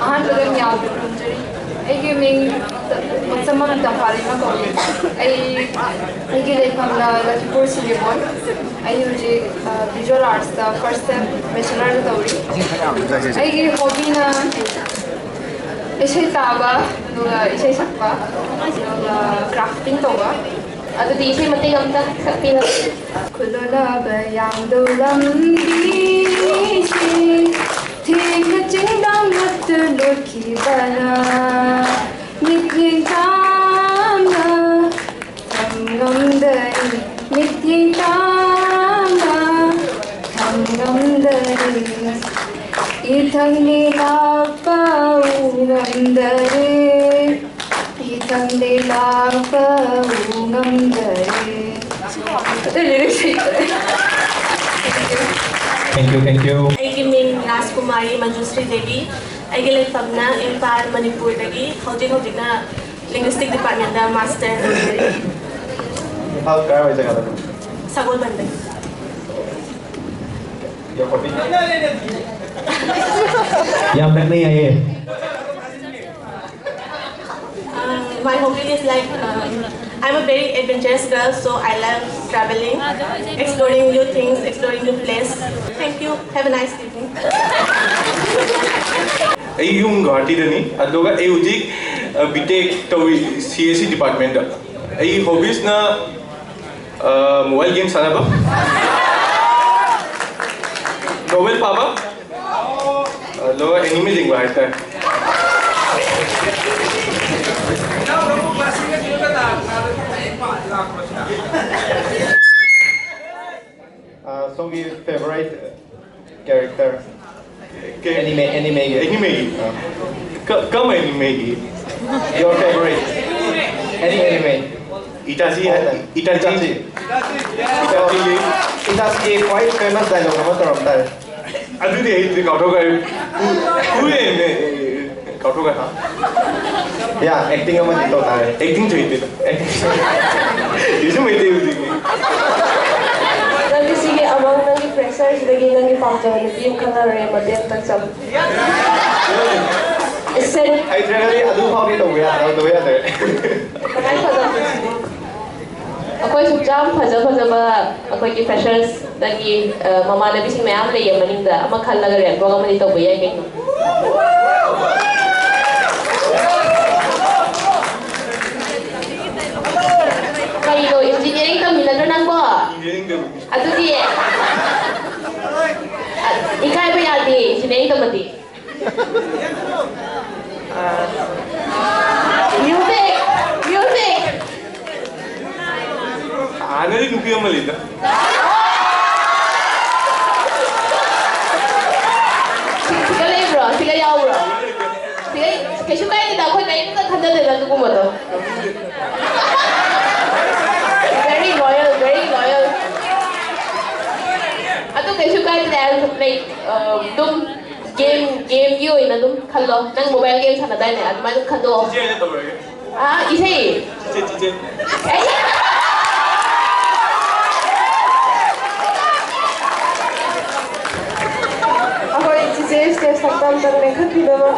ꯑꯍꯥꯟꯕꯗ ꯃꯤꯌꯥꯝꯗ ꯈꯨꯔꯨꯝꯖꯔꯤ꯫ ꯑꯩꯒꯤ ꯃꯤꯡ ꯃꯣꯠꯁꯝꯕꯝ ꯇꯝꯐꯥꯂꯩꯃ ꯀꯧꯏ꯫ ꯑꯩ, ꯑꯩꯒꯤ ꯂꯩꯐꯝꯅ ꯂꯈꯤꯄꯨꯔ ꯁꯤꯡꯖꯃꯩ꯫ ꯑꯩ ꯍꯧꯖꯤꯛ, ꯑ, visual arts ꯇ first sem bachelor ꯇ ꯇꯧꯔꯤ꯫ ꯑꯩꯒꯤ hobby ꯅ ꯏꯁꯩ ꯇꯥꯕ, ꯑꯗꯨꯒ ꯏꯁꯩ ꯁꯛꯄ, ꯑꯗꯨꯒ crafting ꯇꯧꯕ꯫ ꯑꯗꯨꯗꯤ ꯏꯁꯩ ꯃꯇꯦꯛ ꯑꯝꯇ ꯁꯛꯄꯤꯔꯣ꯫ ꯈꯨꯜꯂꯣꯂꯕ ꯌꯥꯡꯗꯧ ꯂꯝꯕꯤꯁꯤ ꯊꯦꯡꯅ ꯆꯤꯡꯗꯥꯡ ꯅꯠꯇ ꯂꯣꯠꯈꯤꯕꯅ ꯃꯤꯠꯌꯦꯡ ꯇꯥ ꯇꯥꯡꯅ ꯊꯝꯉꯝꯗꯔꯦ, ꯏꯊꯪꯗꯤ ꯂꯥꯛꯄ ꯎꯉꯝꯗꯔꯦ, ꯏꯊꯪꯗꯤ ꯂꯥꯛꯄ ꯎꯉꯝꯗꯔꯦ꯫ ꯑꯇꯩ lyrics ꯍꯩꯇ꯭ꯔꯦ꯫ Thank you, thank you. ꯑꯩꯒꯤ ꯃꯤꯡ ꯔꯥꯖꯀꯨꯃꯥꯔꯤ ꯃꯟꯖꯨꯁ꯭ꯔꯤ ꯗꯦꯕꯤ꯫ ꯑꯩꯒꯤ ꯂꯩꯐꯝꯅ ꯏꯝꯐꯥꯜ, ꯃꯅꯤꯄꯨꯔꯗꯒꯤ꯫ ꯍꯧꯖꯤꯛ ꯍꯧꯖꯤꯛꯅ linguistic department ꯗ master ꯇꯧꯖꯔꯤ꯫ ꯏꯝꯐꯥꯜ ꯀꯥꯏꯋꯥꯏ ꯖꯒꯥꯗꯅꯣ? ꯁꯒꯣꯜꯕꯟꯗꯒꯤ꯫ Your hobby? ꯌꯥꯝ ꯅꯛꯅꯩ ꯍꯥꯏꯌꯦ꯫ Um, my hobby is like, um, I'm a very adventurous girl, so I love traveling, exploring new things, exploring new place. Thank you. Have a nice evening. ꯑꯩ ꯌꯨꯝ ꯒꯨꯋꯥꯍꯥꯇꯤꯗꯅꯤ, ꯑꯗꯨꯒ ꯑꯩ ꯍꯧꯖꯤꯛ, ꯑ, B Tech ꯇꯧꯔꯤ C S C department ꯇ꯫ ꯑꯩ hobbies ꯅ, ꯑ, mobile game ꯁꯥꯟꯅꯕ, novel ꯄꯥꯕ, ꯑꯗꯨꯒ anime ꯌꯦꯡꯕ ꯍꯥꯏꯇꯥꯔꯦ꯫ ꯑ, ꯁꯣꯝꯒꯤ favourite character? Anime, anime ꯒꯤ꯫ Anime ꯒꯤ? ꯑ꯫ ꯀ-, ꯀꯔꯝꯕ anime ꯒꯤ? Your favourite? Any anime? Itachi, ꯍꯥꯏꯇꯥꯔꯦ꯫ Itachi꯫ Itachi꯫ Itachi꯫ Itachi ꯒꯤ ꯈ꯭ꯋꯥꯏ famous dialogue ꯑꯃ ꯇꯧꯔꯝ ꯇꯥꯔꯦ꯫ ꯑꯗꯨꯗꯤ ꯑꯩ ꯀꯥꯎꯊꯣꯛꯈ꯭ꯔꯦ꯫ ꯎ-, ꯎꯔꯦꯅꯦ꯫ ꯀꯥꯎꯊꯣꯛꯈ꯭ꯔꯦ꯫ ꯌꯥ, acting ꯑꯃꯗꯤ ꯇꯧ ꯇꯥꯔꯦ꯫ Acting ꯁꯨ ꯍꯩꯇꯦꯗ꯫ ꯀꯩꯁꯨ ꯍꯩꯇꯦ ꯍꯧꯖꯤꯛꯇꯤ꯫ ꯅꯪꯗꯤ ꯁꯤꯒꯤ among ꯅꯪꯒꯤ freshers ꯁꯤꯗꯒꯤ ꯅꯪꯒꯤ ꯄꯥꯝꯖꯕ ꯅꯨꯄꯤ ꯑꯃ ꯈꯪꯅꯔꯦ, ꯃꯇꯦꯛ ꯑꯝꯇꯪ ꯆꯠꯂꯨ꯫ ꯏꯁꯩ꯫ ꯍꯩꯇ꯭ꯔꯒꯗꯤ ꯑꯗꯨ ꯐꯥꯎꯗꯤ ꯇꯧꯕ ꯌꯥ-, ꯇꯧꯕ ꯌꯥꯗ꯭ꯔꯦ꯫ ꯇꯉꯥꯏ ꯐꯗꯕ꯫ ꯑꯩꯈꯣꯏ ꯁꯨꯛ ꯌꯥꯝ ꯐꯖ ꯐꯖꯕ ꯑꯩꯈꯣꯏꯒꯤ freshers ꯗꯒꯤ, ꯑ, ꯃꯃꯥꯟꯅꯕꯤꯁꯤꯡ ꯃꯌꯥꯝ ꯂꯩꯌꯦ ꯃꯅꯤꯡꯗ꯫ ꯑꯃ ꯈꯜꯂꯒ rap rock ꯑꯃꯗꯤ ꯇꯧꯕ ꯌꯥꯏ ꯀꯩꯅꯣ꯫ ꯀꯩꯅꯣ, engineering ꯇꯝꯃꯤ ꯅꯠꯇ꯭ꯔꯣ ꯅꯪꯕꯣ? Engineering ꯇꯝꯃꯤ꯫ ꯑꯗꯨꯗꯤ, ꯑ, ꯏꯀꯥꯏꯕ ꯌꯥꯗꯦ engineering ꯇꯝꯃꯗꯤ꯫ Music! Music! ꯍꯥꯟꯅꯗꯤ ꯅꯨꯄꯤ ꯑꯃ ꯂꯩ꯫ ꯀꯩꯁꯨ ꯀꯥꯏꯗꯦ, like, ꯑ, ꯑꯗꯨꯝ game, gameꯒꯤ ꯑꯣꯏꯅ ꯑꯗꯨꯝ ꯈꯜꯂꯣ꯫ ꯅꯪ mobile game ꯁꯥꯟꯅꯗꯥꯏꯅꯦ? ꯑꯗꯨꯃꯥꯏꯅ ꯑꯗꯨꯝ ꯈꯟꯗꯣꯛꯑꯣ꯫ ꯏꯆꯦ ꯑꯣꯏꯅ ꯇꯧꯔꯒꯦ꯫ ꯑꯥ, ꯏꯁꯩ? ꯏꯆꯦ, ꯏꯆꯦ꯫ ꯑꯩ? ꯑꯩꯈꯣꯏ ꯆꯤꯆꯦ stage ꯃꯊꯛꯇ ꯑꯝꯇꯪ ꯂꯦꯡꯈꯠꯄꯤꯅꯕ꯫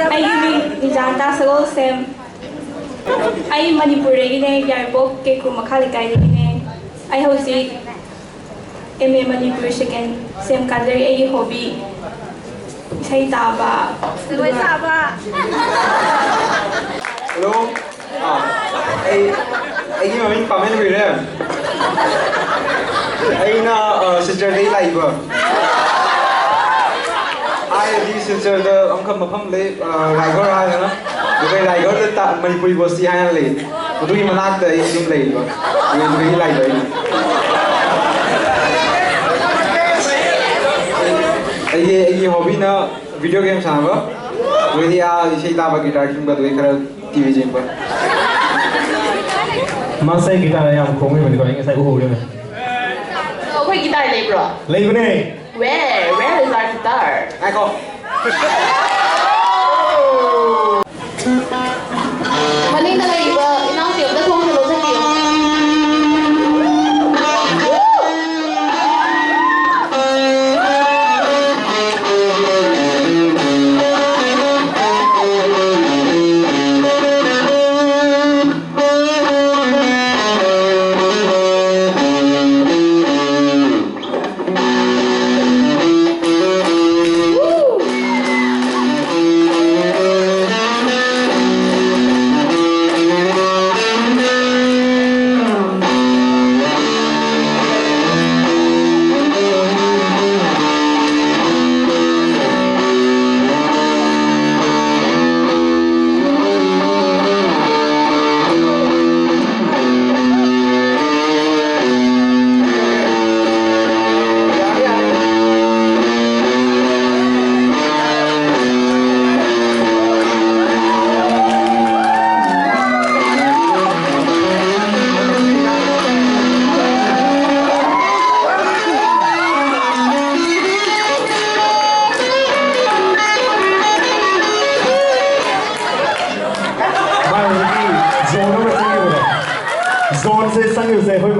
ꯑꯩꯒꯤ ꯃꯤꯡ ꯅꯤꯖꯥꯟꯇꯥ ꯁꯒꯣꯜꯁꯦꯝ꯫ ꯑꯩ ꯃꯅꯤꯄꯨꯔꯗꯒꯤꯅꯦ, ꯌꯥꯏꯔꯤꯄꯣꯛ ꯀꯦꯀ꯭ꯔꯨ ꯃꯈꯥ ꯂꯩꯀꯥꯏꯗꯒꯤꯅꯦ꯫ ꯑꯩ ꯍꯧꯖꯤꯛ M A Manipuri second sem ꯀꯥꯖꯔꯤ꯫ ꯑꯩꯒꯤ hobby ꯏꯁꯩ ꯇꯥꯕ, ꯖꯒꯣꯏ ꯁꯥꯕ꯫ Hello. ꯑꯥ, ꯑꯩ, ꯑꯩꯒꯤ ꯃꯃꯤꯡ ꯄꯥꯃꯦꯟ ꯍꯨꯏꯔꯦꯝ꯫ ꯑꯩꯅ, ꯑ, ꯁꯤꯜꯆꯔꯗꯒꯤ ꯂꯥꯛꯏꯕ꯫ ꯍꯥꯏꯔꯗꯤ ꯁꯤꯜꯆꯔꯗ ꯑꯃꯈꯛ ꯃꯐꯝ ꯂꯩ, ꯑ, ꯔꯥꯏꯒꯔ ꯍꯥꯏꯗꯅ꯫ ꯑꯩꯈꯣꯏ ꯔꯥꯏꯒꯔꯗ ꯇꯥ-, ꯃꯅꯤꯄꯨꯔꯤ ꯕꯁꯇꯤ ꯍꯥꯏꯅ ꯂꯩ꯫ ꯑꯗꯨꯒꯤ ꯃꯅꯥꯛꯇ ꯑꯩ ꯑꯗꯨꯝ ꯂꯩꯕ꯫ ꯑꯗꯨꯗꯒꯤ ꯂꯥꯛꯏꯕ ꯑꯩꯅ꯫ ꯑꯩꯒꯤ, ꯑꯩꯒꯤ hobbyꯅ video game ꯁꯥꯟꯅꯕ, ꯑꯗꯨꯗꯒꯤ ꯑꯥ ꯏꯁꯩ ꯇꯥꯕ, guitar ꯈꯤꯡꯕ, ꯑꯗꯨꯗꯒꯤ ꯈꯔ T V ꯌꯦꯡꯕ꯫ ꯃꯥꯁꯦ guitar ꯌꯥꯝ ꯈꯣꯡꯉꯤꯕꯅꯤꯀꯣ, ꯑꯩ ꯉꯁꯥꯏ ꯎꯍꯧꯔꯦꯅꯦ꯫ ꯑꯩꯈꯣꯏ guitar ꯂꯩꯕ꯭ꯔꯣ? ꯂꯩꯕꯅꯦ꯫ Where? Where is our guitar? ꯉꯥꯏꯈꯣ꯫ ꯃꯅꯤꯡꯗ ꯂꯩꯔꯤꯕ ꯏꯅꯥꯎꯄꯤ ꯑꯝꯇ ꯊꯣꯡ ꯍꯥꯡꯗꯣꯛꯆꯕꯤꯌꯨ꯫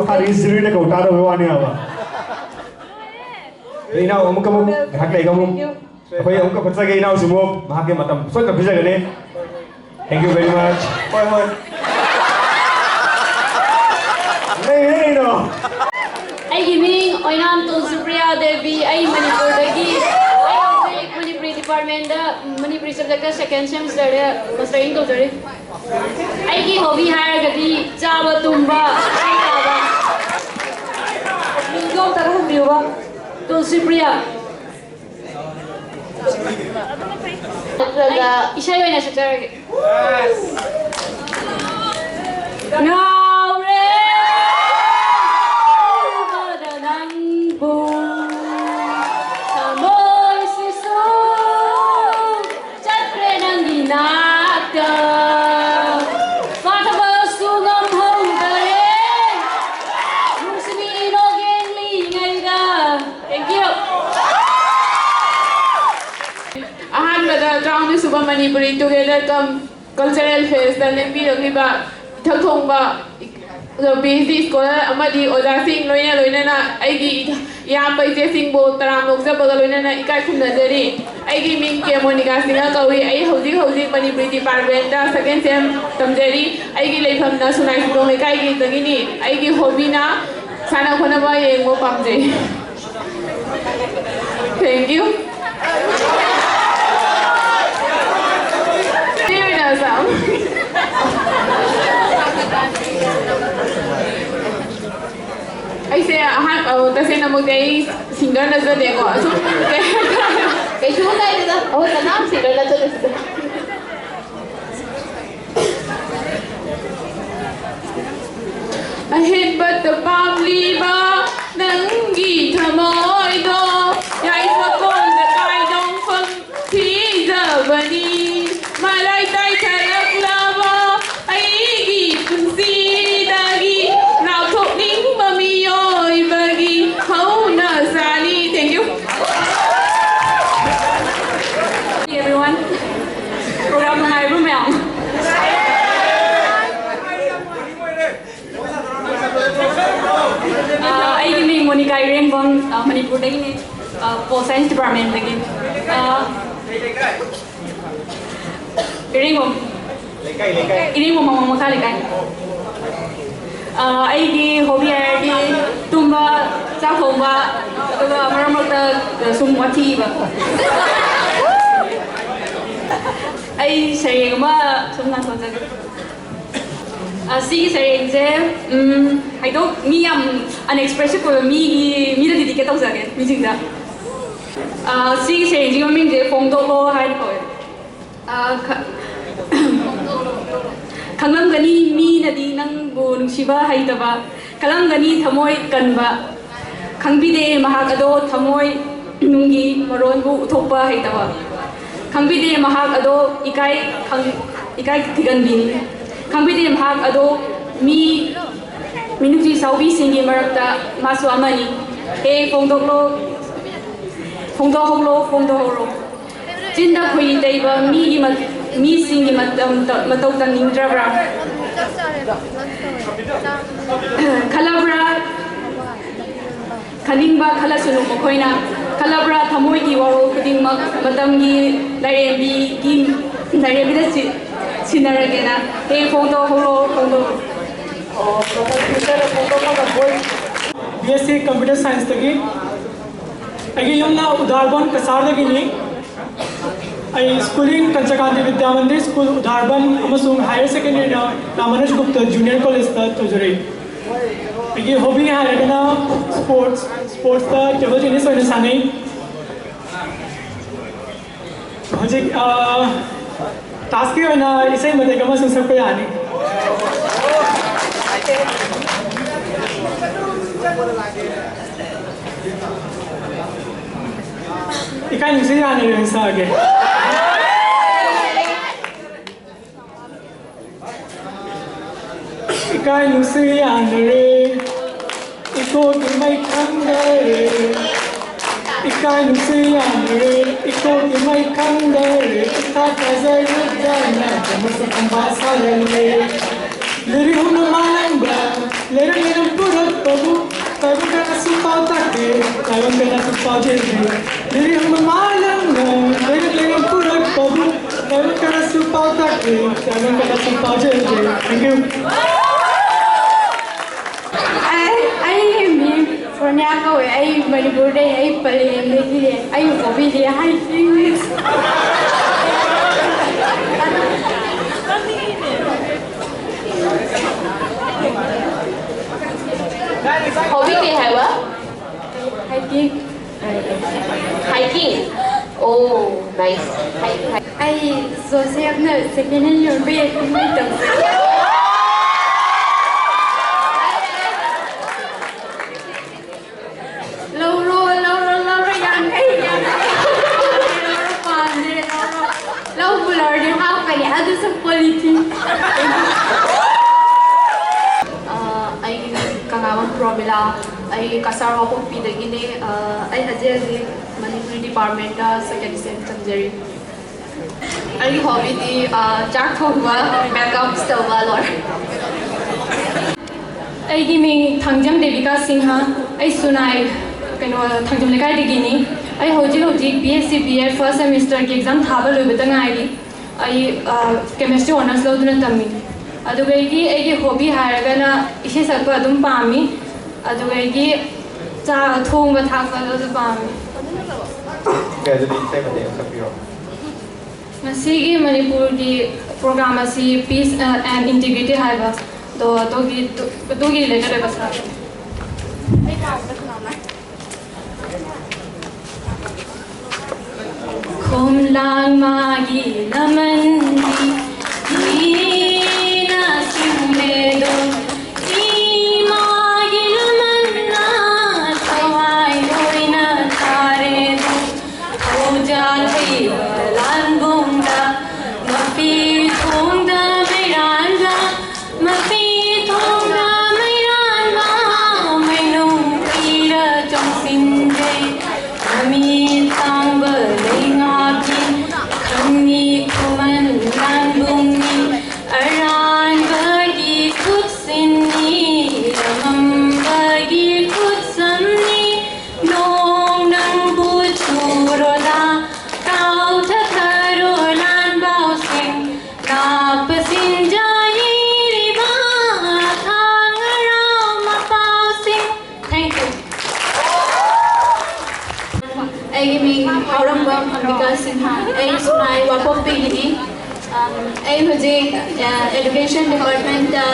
ꯐꯥꯔꯤ ꯖꯨꯔꯤꯅ ꯀꯧ ꯇꯥꯗꯕꯩ ꯋꯥꯅꯦ ꯍꯥꯏꯕ꯫ ꯑꯗꯣ ꯏꯅꯥꯎ ꯑꯃꯨꯛꯀ ꯑꯃꯨꯛ ꯉꯥꯏꯍꯥꯛ ꯂꯩꯒ ꯑꯃꯨꯛ ꯑꯩꯈꯣꯏ ꯑꯃꯨꯛꯀ ꯈꯣꯠꯆꯒꯦ ꯏꯅꯥꯎꯁꯨ ꯑꯃꯨꯛ ꯃꯍꯥꯛꯀꯤ ꯃꯇꯝ ꯁꯣꯏꯗꯅ ꯄꯤꯖꯒꯅꯤ꯫ Thank you very much. ꯍꯣꯏ, ꯍꯣꯏ꯫ ꯂꯩꯔꯦ ꯀꯩꯅꯣ꯫ ꯑꯩꯒꯤ ꯃꯤꯡ ꯑꯣꯏꯅꯥꯝ ꯇꯨꯜꯁꯨꯄ꯭ꯔꯤꯌꯥ ꯗꯦꯕꯤ꯫ ꯑꯩ ꯃꯅꯤꯄꯨꯔꯗꯒꯤ꯫ ꯑꯩ ꯍꯧꯖꯤꯛ ꯃꯅꯤꯄꯨꯔꯤ ꯗꯤꯄꯥꯔꯠꯃꯦꯟꯗ ꯃꯅꯤꯄꯨꯔꯤ ꯁꯕꯖꯦꯛꯇ ꯁꯦꯀꯦꯟ ꯁꯦꯃꯤꯁꯇꯔꯗ ꯃꯥꯁꯇꯔꯤꯡ ꯇꯧꯖꯔꯤ꯫ ꯑꯩꯒꯤ ꯍꯣꯕꯤ ꯍꯥꯏꯔꯒꯗꯤ ꯆꯥꯕ ꯇꯨꯝꯕ, ꯏꯁꯩ ꯇꯥꯕ꯫ ꯃꯤꯡꯗꯣ ꯑꯝꯇꯒ ꯍꯟꯕꯤꯌꯨꯕ꯫ ꯇꯨꯜꯁꯤꯄ꯭ꯔꯤꯌꯥ꯫ ꯅꯠꯇ꯭ꯔꯒ ꯏꯁꯩ ꯑꯣꯏꯅ ꯁꯛꯆꯔꯒꯦ꯫ ꯉꯥꯎꯔꯦ ꯎꯕꯗ ꯅꯪꯕꯨ, ꯊꯃꯣꯏꯁꯤꯁꯨ ꯆꯠꯈ꯭ꯔꯦ ꯅꯪꯒꯤ ꯅꯥꯛꯇ꯫ ꯐꯥꯊꯕꯁꯨ ꯉꯝꯍꯧꯗꯔꯦ꯫ ꯅꯨꯡꯁꯤꯕꯤ ꯅꯣꯛ ꯌꯦꯡꯂꯤꯉꯩꯗ꯫ Thank you꯫ ꯑꯍꯥꯟꯕꯗ ꯇꯔꯥꯍꯨꯝꯗꯣꯏ ꯁꯨꯕ ꯃꯅꯤꯄꯨꯔꯤ Together Come Cultural Festꯇ ꯂꯦꯡꯕꯤꯔꯛꯂꯤꯕ ꯏꯊꯛ ꯊꯣꯡꯕ ꯄꯤ ꯑꯩꯆ ꯗꯤ ꯁ꯭ꯀꯣꯂꯔ ꯑꯃꯗꯤ ꯑꯣꯖꯥꯁꯤꯡ, ꯂꯣꯏꯅ ꯂꯣꯏꯅꯅ ꯑꯩꯒꯤ ꯏꯌꯥꯝꯕ ꯏꯆꯦꯁꯤꯡꯕꯨ ꯇꯔꯥꯝꯅ ꯑꯣꯛꯆꯕꯒ ꯂꯣꯏꯅꯅ ꯏꯀꯥꯏ ꯈꯨꯝꯅꯖꯔꯤ꯫ ꯑꯩꯒꯤ ꯃꯤꯡ ꯀꯦ ꯃꯣꯅꯤꯀꯥ ꯁꯤꯡꯍ ꯀꯧꯏ꯫ ꯑꯩ ꯍꯧꯖꯤꯛ ꯍꯧꯖꯤꯛ ꯃꯅꯤꯄꯨꯔꯤ ꯗꯤꯄꯥꯔꯠꯃꯦꯟꯇ ꯁꯦꯀꯦꯟ ꯁꯦꯝ ꯇꯝꯖꯔꯤ꯫ ꯑꯩꯒꯤ ꯂꯩꯐꯝꯅ ꯁꯨꯅꯥꯏ ꯁꯤꯇꯣꯡ ꯂꯩꯀꯥꯏꯒꯤꯗꯒꯤꯅꯤ꯫ ꯑꯩꯒꯤ ꯍꯣꯕꯤꯅ ꯁꯥꯟꯅ ꯈꯣꯠꯅꯕ ꯌꯦꯡꯕ ꯄꯥꯝꯖꯩ꯫ Thank you꯫ ꯑꯩꯁꯦ ꯑꯍꯥꯟ-, ꯑ, ꯇꯁꯦꯡꯅꯃꯛꯇꯤ ꯑꯩ ꯁꯤꯡꯒꯔ ꯅꯠꯆꯗꯦꯀꯣ꯫ ꯑꯁꯨꯝ ꯀꯩꯁꯨ ꯀꯥꯏꯗꯦꯗ, ꯑꯩꯈꯣꯏ ꯀꯅꯥꯝ ꯁꯤꯡꯒꯔ ꯅꯠꯆꯗꯦ ꯁꯤꯗ꯫ ꯑꯍꯦꯟꯕꯇ ꯄꯥꯝꯂꯤꯕ ꯅꯪꯒꯤ ꯊꯃꯣꯏꯗꯣ ꯌꯥꯏꯐ ꯀꯣꯟꯗ ꯀꯥꯏꯗꯣꯡꯐꯝ ꯊꯤꯖꯕꯅꯤ꯫ ꯃꯔꯥꯏ ꯆꯥꯏꯊꯔꯛꯂꯕ ꯑꯩꯒꯤ ꯄꯨꯟꯁꯤꯗꯒꯤ ꯂꯥꯎꯊꯣꯛꯅꯤꯡꯕ ꯃꯤꯑꯣꯏꯕꯒꯤ ꯍꯧꯅꯁꯥꯅꯤ꯫ Thank you꯫ Everyone, program ꯅꯨꯡꯉꯥꯏꯕ꯭ꯔꯣ ꯃꯌꯥꯝ? ꯑ, ꯃꯅꯤꯄꯨꯔꯗꯒꯤꯅꯦ꯫ ꯑ, Pol Science Departmentꯇꯒꯤ꯫ ꯑ, ꯏꯔꯦꯡꯕꯝ꯫ ꯏꯔꯦꯡꯕꯝ ꯃꯃꯥꯡ ꯃꯈꯥ ꯂꯩꯀꯥꯏ꯫ ꯑ, ꯑꯩꯒꯤ hobby ꯍꯥꯏꯔꯗꯤ ꯇꯨꯝꯕ, ꯆꯥꯛ ꯊꯣꯡꯕ, ꯑꯗꯨꯒ ꯃꯔꯛ ꯃꯔꯛꯇ ꯁꯨꯝ ꯋꯥꯊꯤ ꯏꯕ꯫ ꯑꯩ ꯁꯩꯔꯦꯡ ꯑꯃ ꯁꯨꯝ ꯉꯥꯡꯊꯣꯛꯆꯒꯦ꯫ ꯑ, ꯁꯤꯒꯤ ꯁꯩꯔꯦꯡꯁꯦ, ꯎꯝ, ꯍꯥꯏꯗꯣꯛ-, ꯃꯤ ꯌꯥꯝ unexpressive ꯑꯣꯏꯕ ꯃꯤꯒꯤ, ꯃꯤꯗ dedicate ꯇꯧꯖꯒꯦ, ꯃꯤꯁꯤꯡꯗ꯫ ꯑ, ꯁꯤꯒꯤ ꯁꯩꯔꯦꯡꯁꯤꯒꯤ ꯃꯃꯤꯡꯁꯦ "ꯐꯣꯡꯗꯣꯛꯂꯣ" ꯍꯥꯏꯅ ꯀꯧꯋꯦ꯫ ꯑ, ꯈ-, ꯈꯪꯂꯝꯒꯅꯤ ꯃꯤꯅꯗꯤ ꯅꯪꯕꯨ ꯅꯨꯡꯁꯤꯕ ꯍꯩꯇꯕ, ꯈꯜꯂꯝꯒꯅꯤ ꯊꯃꯣꯏ ꯀꯟꯕ, ꯈꯪꯕꯤꯗꯦ ꯃꯍꯥꯛ ꯑꯗꯣ ꯊꯃꯣꯏ ꯅꯨꯡꯒꯤ ꯃꯔꯣꯟꯕꯨ ꯎꯠꯊꯣꯛꯄ ꯍꯩꯇꯕ꯫ ꯈꯪꯕꯤꯗꯦ ꯃꯍꯥꯛ ꯑꯗꯣ ꯏꯀꯥꯏ ꯈꯪ-, ꯏꯀꯥꯏ ꯊꯤꯒꯟꯕꯤꯅꯤ꯫ ꯈꯪꯕꯤꯗꯦ ꯃꯍꯥꯛ ꯑꯗꯣ ꯃꯤ ꯃꯤꯅꯨꯡꯁꯤ ꯆꯥꯎꯕꯤꯁꯤꯡꯒꯤ ꯃꯔꯛꯇ ꯃꯥꯁꯨ ꯑꯃꯅꯤ꯫ ꯍꯦ ꯐꯣꯡꯗꯣꯛꯂꯣ, ꯐꯣꯡꯗꯣꯛꯍꯧꯂꯣ, ꯐꯣꯡꯗꯣꯛꯍꯧꯔꯣ꯫ ꯆꯤꯟꯗ ꯈꯣꯏꯔꯤ ꯇꯩꯕ ꯃꯤꯒꯤ ꯃ-, ꯃꯤꯁꯤꯡꯒꯤ ꯃꯇꯝ-, ꯃꯇꯧ ꯇꯝꯅꯤꯡꯗ꯭ꯔꯕ꯭ꯔꯥ? ꯈꯜꯂꯕ꯭ꯔꯥ? ꯈꯟꯅꯤꯡꯕ ꯈꯜꯂꯁꯅꯨ ꯃꯈꯣꯏꯅ꯫ ꯈꯜꯂꯕ꯭ꯔꯥ ꯊꯃꯣꯏꯒꯤ ꯋꯥꯔꯣꯜ ꯈꯨꯗꯤꯡꯃꯛ ꯃꯇꯝꯒꯤ ꯂꯥꯏꯔꯦꯝꯕꯤꯒꯤ, ꯂꯥꯏꯔꯦꯝꯕꯤꯗ ꯁꯤ-, ꯁꯤꯟꯅꯔꯒꯦꯅ꯫ ꯍꯦ ꯐꯣꯡꯗꯣꯛꯍꯧꯔꯣ, ꯐꯣꯡꯗꯣꯛꯍꯧꯔꯣ꯫ ꯑꯣ, ꯄ꯭ꯔꯣꯐꯦꯁꯔ ꯐꯣꯡꯗꯣꯛꯄ ꯉꯝꯃꯣꯏ꯫ B S C computer ꯁꯥꯏꯟꯁꯇꯒꯤ꯫ ꯑꯩꯒꯤ ꯌꯨꯝꯅ ꯎꯗꯥꯔꯕꯟ ꯀꯁꯥꯔꯗꯒꯤꯅꯤ꯫ ꯑꯩ schooling ꯀꯟꯆꯀꯥꯟꯇꯤ ꯕꯤꯗ꯭ꯌꯥ ꯃꯟꯗꯤꯔ ꯁ꯭ꯀꯨꯜ ꯎꯗꯥꯔꯕꯟ ꯑꯃꯁꯨꯡ higher secondary ꯅ ꯔꯥꯃꯥꯅꯨꯖ ꯒꯨꯞꯇ ꯖꯨꯅꯤꯌꯔ ꯀꯣꯂꯦꯖꯇ ꯇꯧꯖꯔꯛꯏ꯫ ꯑꯩꯒꯤ hobby ꯍꯥꯏꯔꯒꯅ sports, sports ꯇ table tennis ꯑꯣꯏꯅ ꯁꯥꯟꯅꯩ꯫ ꯍꯧꯖꯤꯛ, ꯑ, ꯇꯥꯁꯀꯤ ꯑꯣꯏꯅ ꯏꯁꯩ ꯃꯇꯦꯛ ꯑꯃꯁꯨ ꯁꯛꯄ ꯌꯥꯅꯤ꯫ ꯏꯀꯥꯏ ꯅꯨꯡꯁꯤ ꯌꯥꯅ ꯁꯛꯑꯒꯦ꯫ ꯏꯀꯥꯏ ꯅꯨꯡꯁꯤ ꯌꯥꯅꯔꯦ, ꯏꯀꯣꯛꯀꯤ ꯃꯩ ꯈꯪꯗꯔꯦ꯫ ꯏꯀꯥꯏ ꯅꯨꯡꯁꯤ ꯌꯥꯅꯔꯦ, ꯏꯀꯣꯛꯀꯤ ꯃꯩ ꯈꯪꯗꯔꯦ꯫ ꯏꯊꯥ ꯊꯥꯖꯔꯨꯗꯅ ꯃꯁꯛ ꯈꯪꯕ ꯁꯥꯔꯜꯂꯦ꯫ ꯂꯩꯔꯤ ꯍꯨꯝꯅ ꯃꯥꯂꯪꯕ, ꯂꯩꯔꯝ ꯂꯩꯔꯝ ꯄꯨꯔꯛꯄꯕꯨ꯫ ꯇꯥꯏꯕꯪ ꯀꯌꯥꯁꯨ ꯄꯥꯎ ꯇꯥꯛꯈꯤ, ꯇꯥꯏꯕꯪ ꯀꯌꯥꯁꯨ ꯄꯥꯎ ꯆꯦꯟꯈꯤ꯫ ꯂꯤꯔꯤ ꯍꯪꯕ ꯃꯥꯂꯪꯅ ꯂꯩꯔꯛ ꯂꯩꯔꯛ ꯄꯨꯔꯛꯄꯕꯨ ꯇꯥꯏꯕꯪ ꯀꯌꯥꯁꯨ ꯄꯥꯎ ꯇꯥꯛꯈꯤ, ꯇꯥꯏꯕꯪ ꯀꯌꯥꯁꯨ ꯄꯥꯎ ꯆꯦꯟꯈꯤ꯫ Thank you. ꯑꯩ, ꯑꯩ ꯃꯤꯡ ꯁꯣꯅꯤꯌꯥ ꯀꯧꯋꯦ꯫ ꯑꯩ ꯃꯅꯤꯄꯨꯔꯗꯩ, ꯑꯩ ꯄꯂꯦꯟꯗꯒꯤ꯫ ꯑꯩ ꯍꯣꯕꯤꯗꯤ ꯍꯥꯏꯀꯤꯡ꯫ ꯍꯣꯕꯤ ꯀꯩ ꯍꯥꯏꯕ? ꯍꯥꯏꯀꯤꯡ꯫ ꯍꯥꯏꯀꯤꯡ? ꯑꯣ, ꯅꯥꯏꯁ꯫ ꯍꯥꯏ, ꯍꯥꯏ꯫ ꯑꯩ ꯖꯣꯁꯦꯐꯅ ꯁꯦꯀꯦꯟ ꯍꯦꯟ ꯌꯣꯟꯕ ꯌꯦꯡꯅꯤꯡꯕꯩ ꯇꯧꯖꯩ꯫ ꯂꯧꯔꯣ, ꯂꯧꯔꯣ, ꯂꯧꯔꯣ, ꯌꯥꯡꯈꯩ, ꯌꯥꯡꯈꯩ꯫ ꯂꯧꯔꯣ, ꯄꯥꯝꯗꯦ, ꯂꯧꯔꯣ꯫ ꯂꯧꯕꯨ ꯂꯧꯔꯗꯤ ꯍꯥꯞꯀꯅꯤ, ꯑꯗꯨꯁꯨ ꯄꯣꯂꯤꯊꯤꯟ꯫ ꯑ, ꯑꯩꯒꯤ ꯃꯤꯡ ꯀꯪꯂꯥꯕꯝ ꯄ꯭ꯔꯣꯃꯤꯂꯥ꯫ ꯑꯩ ꯀꯁꯥꯔ ꯋꯥꯡꯄꯣꯛꯄꯤꯗꯒꯤꯅꯦ꯫ ꯑ, ꯑꯩ ꯍꯧꯖꯤꯛ ꯍꯧꯖꯤꯛ ꯃꯅꯤꯄꯨꯔꯤ ꯗꯤꯄꯥꯔꯠꯃꯦꯟꯇ ꯁꯦꯀꯦꯟ ꯁꯦꯝ ꯇꯝꯖꯔꯤ꯫ ꯑꯩꯒꯤ ꯍꯣꯕꯤꯗꯤ, ꯑ, ꯆꯥꯛ ꯊꯣꯡꯕ, ꯃꯦꯀꯞ ꯇꯧꯕ, ꯂꯣꯏꯔꯦ꯫ ꯑꯩꯒꯤ ꯃꯤꯡ ꯊꯥꯡꯖꯝ ꯗꯦꯕꯤꯀꯥ ꯁꯤꯡꯍ꯫ ꯑꯩ ꯁꯨꯅꯥꯏ, ꯀꯩꯅꯣ, ꯊꯥꯡꯖꯝ ꯂꯩꯀꯥꯏꯗꯒꯤꯅꯤ꯫ ꯑꯩ ꯍꯧꯖꯤꯛ ꯍꯧꯖꯤꯛ B S C B Ed first semesterꯒꯤ exam ꯊꯥꯕ ꯂꯣꯏꯕꯗ ꯉꯥꯏꯔꯤ꯫ ꯑꯩ, ꯑ, chemistry honours ꯂꯧꯗꯨꯅ ꯇꯝꯃꯤ꯫ ꯑꯗꯨꯗꯒꯤ ꯑꯩꯒꯤ ꯍꯣꯕꯤ ꯍꯥꯏꯔꯒꯅ ꯏꯁꯩ ꯁꯛꯄ ꯑꯗꯨꯝ ꯄꯥꯝꯃꯤ꯫ ꯑꯗꯨꯗꯒꯤ ꯆꯥ ꯊꯣꯡꯕ ꯊꯥꯛꯄ ꯑꯗꯨ ꯄꯥꯝꯃꯤ꯫ ꯑꯣꯀꯦ, ꯑꯗꯨꯗꯤ ꯏꯁꯩ ꯃꯇꯦꯛ ꯑꯃ ꯁꯛꯄꯤꯔꯣ꯫ ꯉꯁꯤꯒꯤ ꯃꯅꯤꯄꯨꯔꯒꯤ program ꯑꯁꯤ Peace and Integrity ꯍꯥꯏꯕꯗꯣ, ꯑꯗꯨꯒꯤ, ꯑꯗꯨꯒꯤ related ꯑꯣꯏꯕ ꯁꯥꯕꯅꯤ꯫ ꯈꯣꯝꯂꯥꯡ ꯃꯥꯒꯤ ꯂꯃꯟꯗꯤ ꯃꯤꯅ ꯁꯤꯡꯂꯦꯗꯣ, ꯏꯃꯥꯒꯤ ꯂꯃꯟꯅ ꯊꯋꯥꯏ ꯂꯣꯏꯅ ꯊꯥꯔꯦꯗꯣ꯫ ꯊꯧꯖꯥꯜ ꯊꯤꯕ ꯂꯥꯟꯕꯨꯡꯗ ꯃꯄꯤ ꯊꯣꯡꯗ ꯃꯩꯔꯥꯟꯗ, ꯃꯄꯤ ꯊꯣꯡꯗ ꯃꯩꯔꯥꯟꯕ ꯃꯩꯅꯨꯡ ꯄꯤꯔ ꯆꯣꯡꯁꯤꯟꯖꯩ꯫ ꯃꯃꯤ ꯇꯥꯡꯕ ꯂꯩꯉꯥꯛꯀꯤ ꯈꯪꯅꯤ ꯈꯨꯃꯟ ꯑꯩꯒꯤ ꯃꯤꯡ ꯍꯥꯎꯔꯝꯕꯝ ꯑꯝꯕꯤꯀꯥ ꯁꯤꯡꯍ꯫ ꯑꯩ ꯁꯤꯅꯥꯏ ꯋꯥꯡꯄꯣꯛꯄꯤꯒꯤꯅꯤ꯫ ꯑꯝ, ꯑꯩ ꯍꯧꯖꯤꯛ, ꯑ, Education Department ꯇ,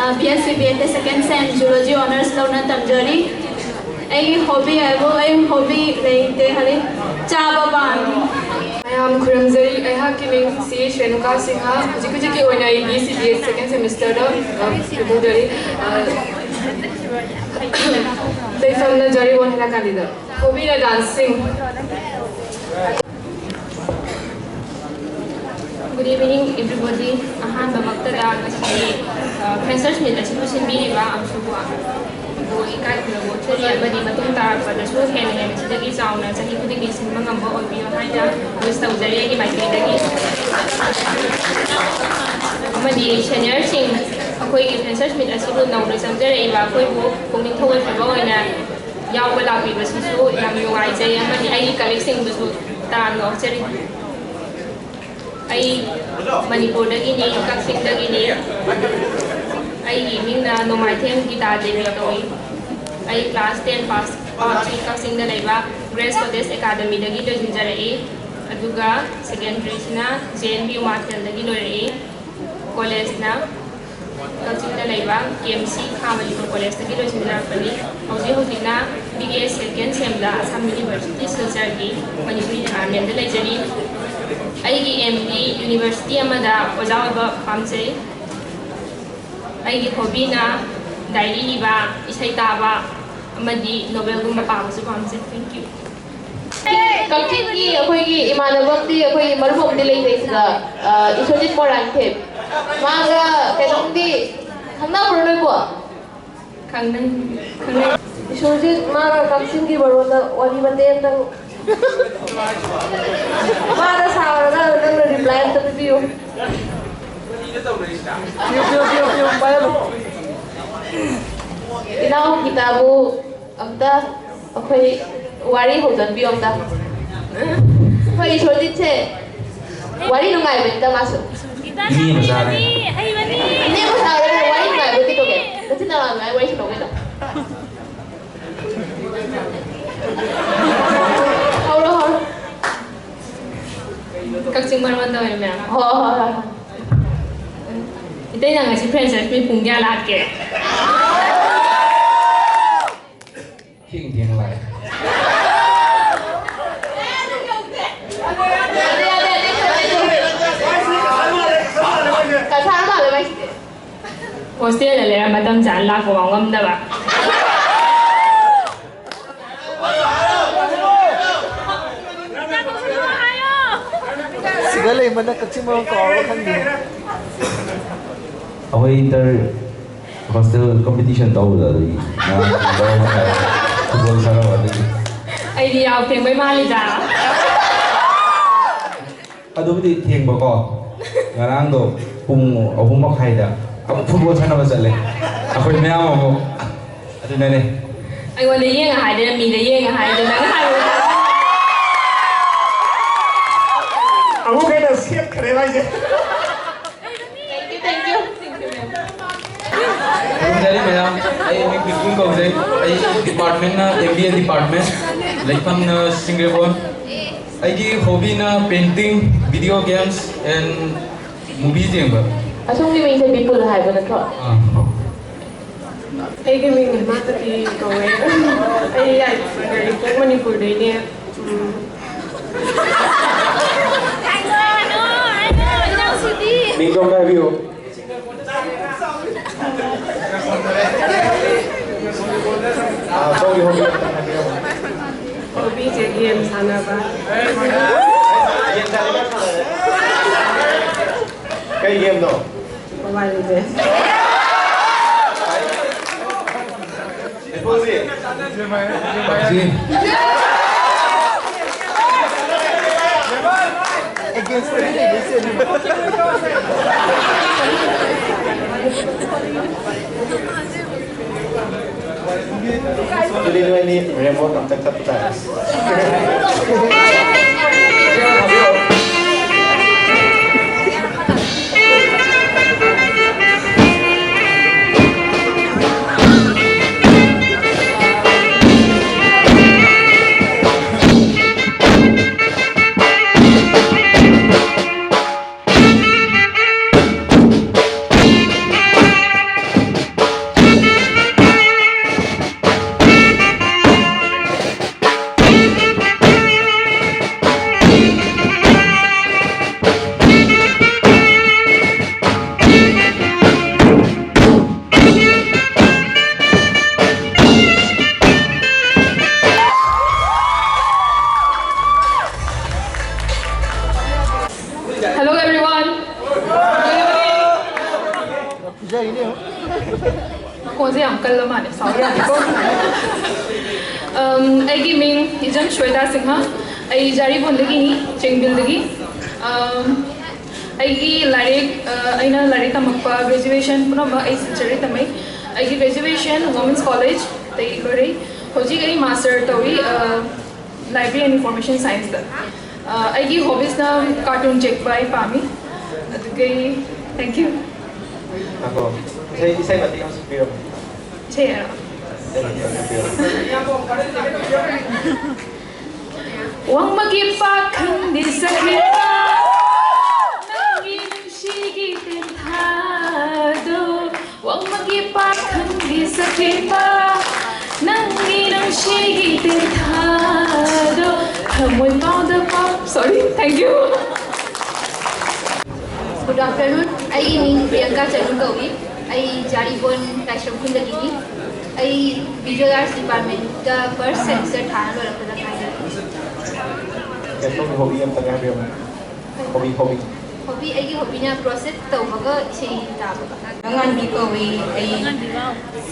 ꯑ, B S C B Ed ꯇ second sem Zoology Honours ꯂꯧꯅ ꯇꯝꯖꯔꯤ꯫ ꯑꯩꯒꯤ hobby ꯍꯥꯏꯕꯨ, ꯑꯩ hobby ꯂꯩꯇꯦ, ꯈꯜꯂꯤ ꯆꯥꯕ ꯄꯥꯝꯃꯤ꯫ ꯃꯌꯥꯝ ꯈꯨꯔꯨꯝꯖꯔꯤ꯫ ꯑꯩꯍꯥꯛꯀꯤ ꯃꯤꯡ ꯁꯤ ꯁ꯭ꯔꯦꯅꯨꯀꯥ ꯁꯤꯡꯍ꯫ ꯍꯧꯖꯤꯛ ꯍꯧꯖꯤꯛꯀꯤ ꯑꯣꯏꯅ ꯑꯩ B C D second semester ꯗ, ꯑ, ꯇꯧꯖꯔꯤ꯫ ꯑ, ꯂꯩꯐꯝꯅ ꯖꯔꯤꯕꯣꯟ ꯍꯦꯂꯥꯀꯥꯂꯤꯗ꯫ Hobby ꯅ dancing꯫ Good evening, everybody. ꯑꯍꯥꯟꯕꯃꯛꯇꯗ ꯉꯁꯤꯒꯤ, ꯑ, Freshers Meet ꯑꯁꯤꯕꯨ ꯁꯤꯟꯕꯤꯔꯤꯕ ꯑꯝꯁꯨꯕꯨ ꯏꯀꯥꯏ ꯈꯨꯝꯅꯕ ꯎꯠꯆꯔꯤ ꯑꯃꯗꯤ ꯃꯇꯨꯡ ꯇꯥꯔꯛꯄꯗꯁꯨ ꯍꯦꯟꯅ ꯍꯦꯟꯅ ꯁꯤꯗꯒꯤ ꯆꯥꯎꯅ ꯆꯍꯤ ꯈꯨꯗꯤꯡꯒꯤ ꯁꯤꯟꯕ ꯉꯝꯕ ꯑꯣꯏꯕꯤꯌꯨ ꯍꯥꯏꯅ wish ꯇꯧꯖꯔꯤ ꯑꯩꯒꯤ ꯃꯥꯏꯀꯩꯗꯒꯤ꯫ ꯑꯃꯗꯤ senior ꯁꯤꯡ, ꯑꯩꯈꯣꯏꯒꯤ Freshers Meet ꯑꯁꯤꯕꯨ ꯅꯧꯅ ꯆꯪꯖꯔꯛꯏꯕ ꯑꯩꯈꯣꯏꯕꯨ ꯄꯨꯛꯅꯤꯡ ꯊꯧꯒꯠꯄꯤꯕ ꯑꯣꯏꯅ ꯌꯥꯎꯕ ꯂꯥꯛꯄꯤꯕꯁꯤꯁꯨ ꯌꯥꯝ ꯅꯨꯡꯉꯥꯏꯖꯩ ꯑꯃꯗꯤ ꯑꯩꯒꯤ colleague ꯁꯤꯡꯕꯨꯁꯨ ꯇꯔꯥꯝꯅ ꯑꯣꯛꯆꯔꯤ꯫ ꯑꯩ ꯃꯅꯤꯄꯨꯔꯗꯒꯤꯅꯤ, ꯀꯛꯆꯤꯡꯗꯒꯤꯅꯤ꯫ ꯑꯩꯒꯤ ꯃꯤꯡꯅ ꯅꯣꯡꯃꯥꯏꯊꯦꯝ ꯒꯤꯇꯥ ꯗꯦꯕꯤ ꯀꯧꯏ꯫ ꯑꯩ class ten pass out ꯁꯤ ꯀꯛꯆꯤꯡꯗ ꯂꯩꯕ Grace College Academy ꯗꯒꯤ ꯂꯣꯏꯁꯤꯟꯖꯔꯛꯏ꯫ ꯑꯗꯨꯒ secondary ꯁꯤꯅ J N B ꯃꯥꯊꯦꯜꯗꯒꯤ ꯂꯣꯏꯔꯛꯏ꯫ College ꯅ ꯀꯛꯆꯤꯡꯗ ꯂꯩꯕ K M C ꯈꯥ ꯃꯅꯤꯄꯨꯔ College ꯇꯒꯤ ꯂꯣꯏꯁꯤꯟꯖꯔꯛꯄꯅꯤ꯫ ꯍꯧꯖꯤꯛ ꯍꯧꯖꯤꯛꯅ B A second sem the Assam University ꯁꯤꯜꯆꯔꯒꯤ Manipuri department ꯇ ꯂꯩꯖꯔꯤ꯫ ꯑꯩꯒꯤ aim ꯗꯤ university ꯑꯃꯗ ꯑꯣꯖꯥ ꯑꯣꯏꯕ ꯄꯥꯝꯖꯩ꯫ ꯑꯩꯒꯤ hobby ꯅ diary ꯏꯕ, ꯏꯁꯩ ꯇꯥꯕ ꯑꯃꯗꯤ novel ꯒꯨꯝꯕ ꯄꯥꯕꯁꯨ ꯄꯥꯝꯖꯩ꯫ Thank you꯫ ꯀꯛꯆꯤꯡꯒꯤ ꯑꯩꯈꯣꯏꯒꯤ ꯏꯃꯥꯟꯅꯕ ꯑꯃꯗꯤ, ꯑꯩꯈꯣꯏꯒꯤ ꯃꯔꯨꯞ ꯑꯃꯗꯤ ꯂꯩꯖꯩ ꯁꯤꯗ, ꯑ, ꯏꯁꯣꯔꯖꯤꯠ ꯃꯣꯏꯔꯥꯡꯊꯦꯝ꯫ ꯃꯥꯒ ꯀꯩꯅꯣꯝꯗꯤ ꯈꯪꯅꯕ꯭ꯔꯣ ꯅꯣꯏꯕꯣ? ꯈꯪꯅꯩ, ꯈꯪꯅꯩ꯫ ꯏꯁꯣꯔꯖꯤꯠ ꯃꯥꯒ ꯀꯛꯆꯤꯡꯒꯤ ꯃꯔꯣꯟꯗ ꯋꯥꯔꯤ ꯃꯇꯦꯛ ꯑꯃꯇꯪ꯫ ꯃꯥꯅ ꯁꯥꯎꯔꯒ ꯅꯪꯅ reply ꯑꯝꯇ ꯄꯤꯕꯤꯌꯨ꯫ ꯄꯤꯌꯨ, ꯄꯤꯌꯨ, ꯄꯤꯌꯨ, ꯄꯤꯌꯨ, ꯄꯥꯏꯍꯜꯂꯨ꯫ ꯏꯅꯥꯎ ꯒꯤꯇꯥꯕꯨ ꯑꯝꯇ ꯑꯩꯈꯣꯏ ꯋꯥꯔꯤ ꯍꯧꯗꯣꯟꯕꯤꯌꯣ ꯑꯝꯇ꯫ ꯑꯩꯈꯣꯏ ꯏꯁꯣꯔꯖꯤꯠꯁꯦ ꯋꯥꯔꯤ ꯅꯨꯡꯉꯥꯏꯕꯅꯤꯗ ꯃꯥꯁꯨ꯫ ꯏꯅꯦ ꯃꯆꯥꯅꯦ꯫ ꯏꯅꯦ ꯃꯆꯥ ꯑꯣꯏꯔꯒ ꯋꯥꯔꯤ ꯅꯨꯡꯉꯥꯏꯕ ꯀꯩꯗꯧꯒꯦ? ꯅꯆꯤꯟ ꯅꯅꯥꯎ ꯑꯗꯨꯃꯥꯏꯅ ꯋꯥꯔꯤ ꯁꯥꯟꯅꯧ ꯀꯩꯅꯣ꯫ ꯀꯛꯆꯤꯡ ꯃꯔꯣꯟꯗ ꯑꯣꯏꯅ ꯃꯌꯥꯝ꯫ ꯍꯣꯏ, ꯍꯣꯏ, ꯍꯣꯏ, ꯍꯣꯏ꯫ ꯏꯇꯩ, ꯅꯪ ꯉꯁꯤ ꯐ꯭ꯔꯦꯟꯁꯔꯁ ꯃꯤꯠ ꯄꯨꯡ ꯀꯌꯥ ꯂꯥꯛꯀꯦ? ꯊꯦꯡ ꯊꯦꯡ ꯂꯥꯛꯑꯦ꯫ ꯀꯁꯥ ꯃꯥꯜꯂꯦ ꯃꯥꯏꯁꯤꯗꯤ꯫ ꯍꯣꯁꯇꯦꯜꯗ ꯂꯩꯔ ꯃꯇꯝ ꯆꯥꯅ ꯂꯥꯛꯄ ꯐꯥꯎ ꯉꯝꯗꯕ꯫ ꯁꯤꯗ ꯂꯩꯃꯟꯗ ꯀꯛꯆꯤꯡ ꯃꯔꯣꯟ ꯀꯥꯎꯔꯕ ꯈꯪꯗꯦ꯫ ꯑꯩꯈꯣꯏ ꯏꯟꯇꯔ ꯍꯣꯁꯇꯦꯜ ꯀꯝꯄꯤꯇꯤꯁꯟ ꯇꯧꯕꯗ ꯑꯗꯨꯒꯤ ꯉꯔꯥꯡ ꯄꯨꯡ ꯕꯥꯔꯣ ꯃꯈꯥꯏ ꯐꯨꯠꯕꯣꯜ ꯁꯥꯟꯅꯕ ꯑꯗꯨꯒꯤ꯫ ꯑꯩꯗꯤ ꯌꯥꯎ ꯊꯦꯡꯕꯩ ꯃꯥꯜꯂꯤꯗ꯫ ꯑꯗꯨꯕꯨꯗꯤ ꯊꯦꯡꯕꯀꯣ, ꯉꯔꯥꯡꯗꯣ ꯄꯨꯡ ꯑꯍꯨꯝ ꯃꯈꯥꯏꯗ ꯑꯃꯨꯛ ꯐꯨꯠꯕꯣꯜ ꯁꯥꯟꯅꯕ ꯆꯠꯂꯦ ꯑꯩꯈꯣꯏ ꯃꯌꯥꯝ ꯑꯃꯨꯛ꯫ ꯑꯗꯨꯅꯅꯦ꯫ ꯑꯩꯉꯣꯟꯗ ꯌꯦꯡꯉ ꯍꯥꯏꯗꯅ ꯃꯤꯗ ꯌꯦꯡꯉ ꯍꯥꯏꯗꯅ ꯅꯪ ꯍꯥꯏꯕ꯫ ꯑꯃꯨꯛ ꯍꯦꯟꯅ ꯁꯦꯠꯈ꯭ꯔꯦ ꯍꯥꯏꯁꯦ꯫ Thank you, thank you. ꯈꯨꯔꯨꯝꯖꯔꯤ ꯃꯌꯥꯝ, ꯑꯩ ꯃꯤꯡ ꯕꯤꯄꯨꯟ ꯀꯧꯖꯩ꯫ ꯑꯩ ꯗꯤꯄꯥꯔꯠꯃꯦꯟꯅ ꯑꯦꯝ ꯕꯤ ꯑꯦ ꯗꯤꯄꯥꯔꯠꯃꯦꯟ, ꯂꯩꯐꯝꯅ ꯁꯤꯡꯖꯃꯩ꯫ ꯑꯩꯒꯤ ꯍꯣꯕꯤꯅ painting, video games and movies ꯌꯦꯡꯕ꯫ ꯑꯁꯣꯝꯒꯤ ꯃꯤꯡꯁꯦ ꯕꯤꯄꯨꯜ ꯍꯥꯏꯕ ꯅꯠꯇ꯭ꯔꯣ? ꯑꯥ꯫ ꯑꯩꯒꯤ ꯃꯤꯡ ꯍꯦꯃꯥꯄꯇꯤ ꯀꯧꯋꯦ꯫ ꯑꯩ ꯌꯥꯏꯐꯅꯔꯤ ꯄꯣꯛ ꯃꯅꯤꯄꯨꯔꯗꯩꯅꯦ꯫ ꯎꯝ꯫ ꯃꯤꯡꯗꯣ ꯑꯝꯇ ꯍꯥꯏꯕꯤꯌꯨ꯫ ꯑꯥ, ꯁꯣꯝꯒꯤ ꯍꯣꯕꯤ ꯑꯝꯇꯪ ꯍꯥꯏꯕꯤꯔꯝꯃꯨ꯫ ꯍꯣꯕꯤꯁꯦ ꯒꯦꯝ ꯁꯥꯟꯅꯕ꯫ ꯒꯦꯝ ꯁꯥꯟꯅꯕ ꯁꯥꯟꯅꯔꯦ꯫ ꯀꯩ ꯒꯦꯝꯅꯣ? Mobile legend. ꯄꯕꯖꯤ꯫ ꯄꯕꯖꯤ꯫ ꯑꯗꯨꯗꯤ ꯅꯣꯏ ꯑꯅꯤ ꯔꯦꯝꯕꯣ ꯑꯝꯇ ꯀꯛꯄ ꯇꯥꯔꯦ꯫ ꯌꯥꯝ ꯀꯜꯂ ꯃꯥꯜꯂꯦ, ꯁꯥꯎ ꯌꯥꯗꯦꯀꯣ꯫ ꯑꯝ, ꯑꯩꯒꯤ ꯃꯤꯡ ꯏꯖꯝ ꯁ꯭ꯋꯦꯇꯥ ꯁꯤꯡꯍ꯫ ꯑꯩ ꯖꯥꯔꯤꯕꯣꯟꯗꯒꯤꯅꯤ, ꯆꯦꯡꯕꯤꯜꯗꯒꯤ꯫ ꯑꯝ, ꯑꯩꯒꯤ ꯂꯥꯏꯔꯤꯛ, ꯑ, ꯑꯩꯅ ꯂꯥꯏꯔꯤꯛ ꯇꯝꯃꯛꯄ graduation ꯄꯨꯝꯅꯃꯛ ꯑꯩ ꯁꯤꯜꯆꯔꯗ ꯇꯝꯃꯛꯏ꯫ ꯑꯩꯒꯤ graduation Women's College ꯇꯒꯤ ꯂꯣꯏꯔꯛꯏ꯫ ꯍꯧꯖꯤꯛ ꯑꯩ master ꯇꯧꯔꯤ, ꯑ, Library and Information Science ꯇ꯫ ꯑ, ꯑꯩꯒꯤ hobbies ꯅ cartoon ꯌꯦꯛꯄ ꯑꯩ ꯄꯥꯝꯃꯤ꯫ ꯑꯗꯨꯒꯤ, thank you꯫ ꯉꯥꯏꯈꯣ꯫ ꯏꯁꯩ, ꯏꯁꯩ ꯃꯇꯦꯛ ꯑꯃ ꯁꯛꯄꯤꯔꯝꯃꯣ꯫ ꯏꯁꯩ ꯍꯥꯏꯔꯣ? ꯏꯁꯩ ꯃꯇꯦꯛ ꯑꯃ ꯁꯛꯄꯤꯔꯝꯃꯣ꯫ ꯋꯥꯡꯃꯒꯤ ꯄꯥꯈꯪꯗꯤ ꯁꯛꯈꯤꯕ, ꯅꯪꯒꯤ ꯅꯨꯡꯁꯤꯒꯤ ꯇꯦꯟꯊꯥꯗꯣ꯫ ꯋꯥꯡꯃꯒꯤ ꯄꯥꯈꯪꯗꯤ ꯁꯛꯈꯤꯕ, ꯅꯪꯒꯤ ꯅꯨꯡꯁꯤꯒꯤ ꯇꯦꯟꯊꯥꯗꯣ꯫ ꯊꯃꯣꯏ ꯄꯥꯎꯗ ꯄꯥꯎ꯫ Sorry, thank you꯫ Good afternoon. ꯑꯩꯒꯤ ꯃꯤꯡ ꯄ꯭ꯔꯤꯌꯪꯀꯥ ꯆꯅꯨ ꯀꯧꯏ꯫ ꯑꯩ ꯖꯥꯔꯤꯕꯣꯟ ꯂꯥꯏꯁ꯭ꯔꯝ ꯈꯨꯜꯗꯒꯤꯅꯤ꯫ ꯑꯩ Visual Arts Department ꯇ first semester ꯊꯥꯅ ꯂꯣꯏꯔꯛꯄꯗ ꯉꯥꯏꯔꯤ꯫ ꯀꯩꯅꯣ, ꯍꯣꯕꯤ ꯑꯝꯇꯪ ꯍꯥꯏꯕꯤꯔꯝꯃꯨ꯫ Hobby, hobby. ꯍꯣꯕꯤ, ꯑꯩꯒꯤ ꯍꯣꯕꯤꯅ ꯀ꯭ꯔꯣꯁꯦꯠ ꯇꯧꯕꯒ ꯏꯁꯩ ꯇꯥꯕꯒ꯫ ꯉꯥꯟꯕꯤ ꯀꯧꯏ꯫ ꯑꯩ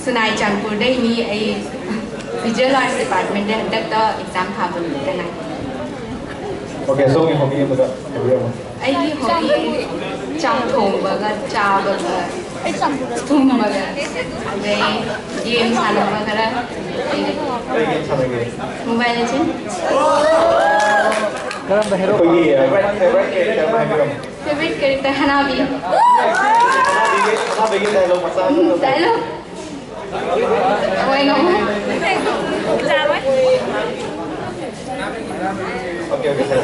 ꯁꯨꯅꯥꯏ ꯆꯥꯟꯄꯨꯔꯗꯩꯅꯤ꯫ ꯑꯩ Visual Arts Department ꯇ ꯍꯟꯗꯛꯇ exam ꯊꯥꯕ ꯂꯣꯏꯕꯗ ꯉꯥꯏꯔꯤ꯫ Okay, ꯁꯣꯝꯒꯤ ꯍꯣꯕꯤ ꯑꯃꯒ ꯍꯥꯏꯕꯤꯔꯝꯃꯨ꯫ ꯑꯩꯒꯤ ꯍꯣꯕꯤ ꯆꯥꯛ ꯊꯣꯡꯕꯒ ꯆꯥꯕꯒ ꯇꯨꯝꯕꯒ, ꯑꯗꯩ game ꯁꯥꯟꯅꯕ ꯈꯔ꯫ ꯀꯔꯤ game ꯁꯥꯟꯅꯒꯦ? Mobile Legend꯫ ꯀꯔꯝꯕ hero ꯑꯩꯈꯣꯏꯒꯤ, ꯑ, favourite character ꯑꯃ ꯍꯥꯏꯕꯤꯔꯝꯃꯨ꯫ Favourite character ꯍꯅꯥꯕꯤ꯫ ꯍꯅꯥꯕꯤꯒꯤ, ꯍꯅꯥꯕꯤꯒꯤ dialogue ꯃꯆꯥ ꯑꯃ ꯇꯧꯕꯤꯌꯨ꯫ Dialogue꯫ ꯍꯣꯏ, ꯉꯝꯃꯣꯏ꯫ Okay, okay, sir.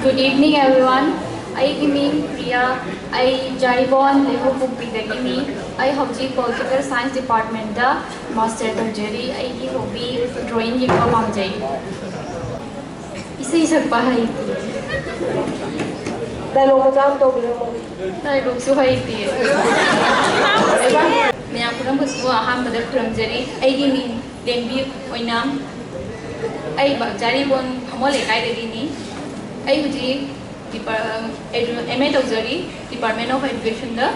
Good evening, everyone. ꯑꯩꯒꯤ ꯃꯤꯡ ꯄ꯭ꯔꯤꯌꯥ꯫ ꯑꯩ ꯖꯥꯏꯕꯣꯟ ꯂꯩꯍꯧꯄꯣꯛꯄꯤꯗꯒꯤꯅꯤ꯫ ꯑꯩ ꯍꯧꯖꯤꯛ Political Science Department ꯇ master ꯇꯧꯖꯔꯤ꯫ ꯑꯩꯒꯤ hobby drawing ꯌꯦꯛꯄ ꯄꯥꯝꯖꯩ꯫ ꯏꯁꯩ ꯁꯛꯄ ꯍꯩꯇꯦ꯫ Dialogue ꯃꯆꯥ ꯑꯃ ꯇꯧꯕꯤꯔꯝꯃꯣ꯫ Dialogue ꯁꯨ ꯍꯩꯇꯦ꯫ ꯃꯌꯥꯝ ꯄꯨꯝꯅꯃꯛꯄꯨ ꯑꯍꯥꯟꯕꯗ ꯈꯨꯔꯨꯝꯖꯔꯤ꯫ ꯑꯩꯒꯤ ꯃꯤꯡ ꯂꯦꯝꯕꯤ ꯑꯣꯏꯅꯥꯝ꯫ ꯑꯩ ꯕ-, ꯖꯥꯔꯤꯕꯣꯟ ꯕꯥꯃꯣꯟ ꯂꯩꯀꯥꯏꯗꯒꯤꯅꯤ꯫ ꯑꯩ ꯍꯧꯖꯤꯛ ꯗꯤꯄꯥꯔ-, ꯑꯦꯗꯨ-, M A ꯇꯧꯖꯔꯤ, Department of Education ꯗ꯫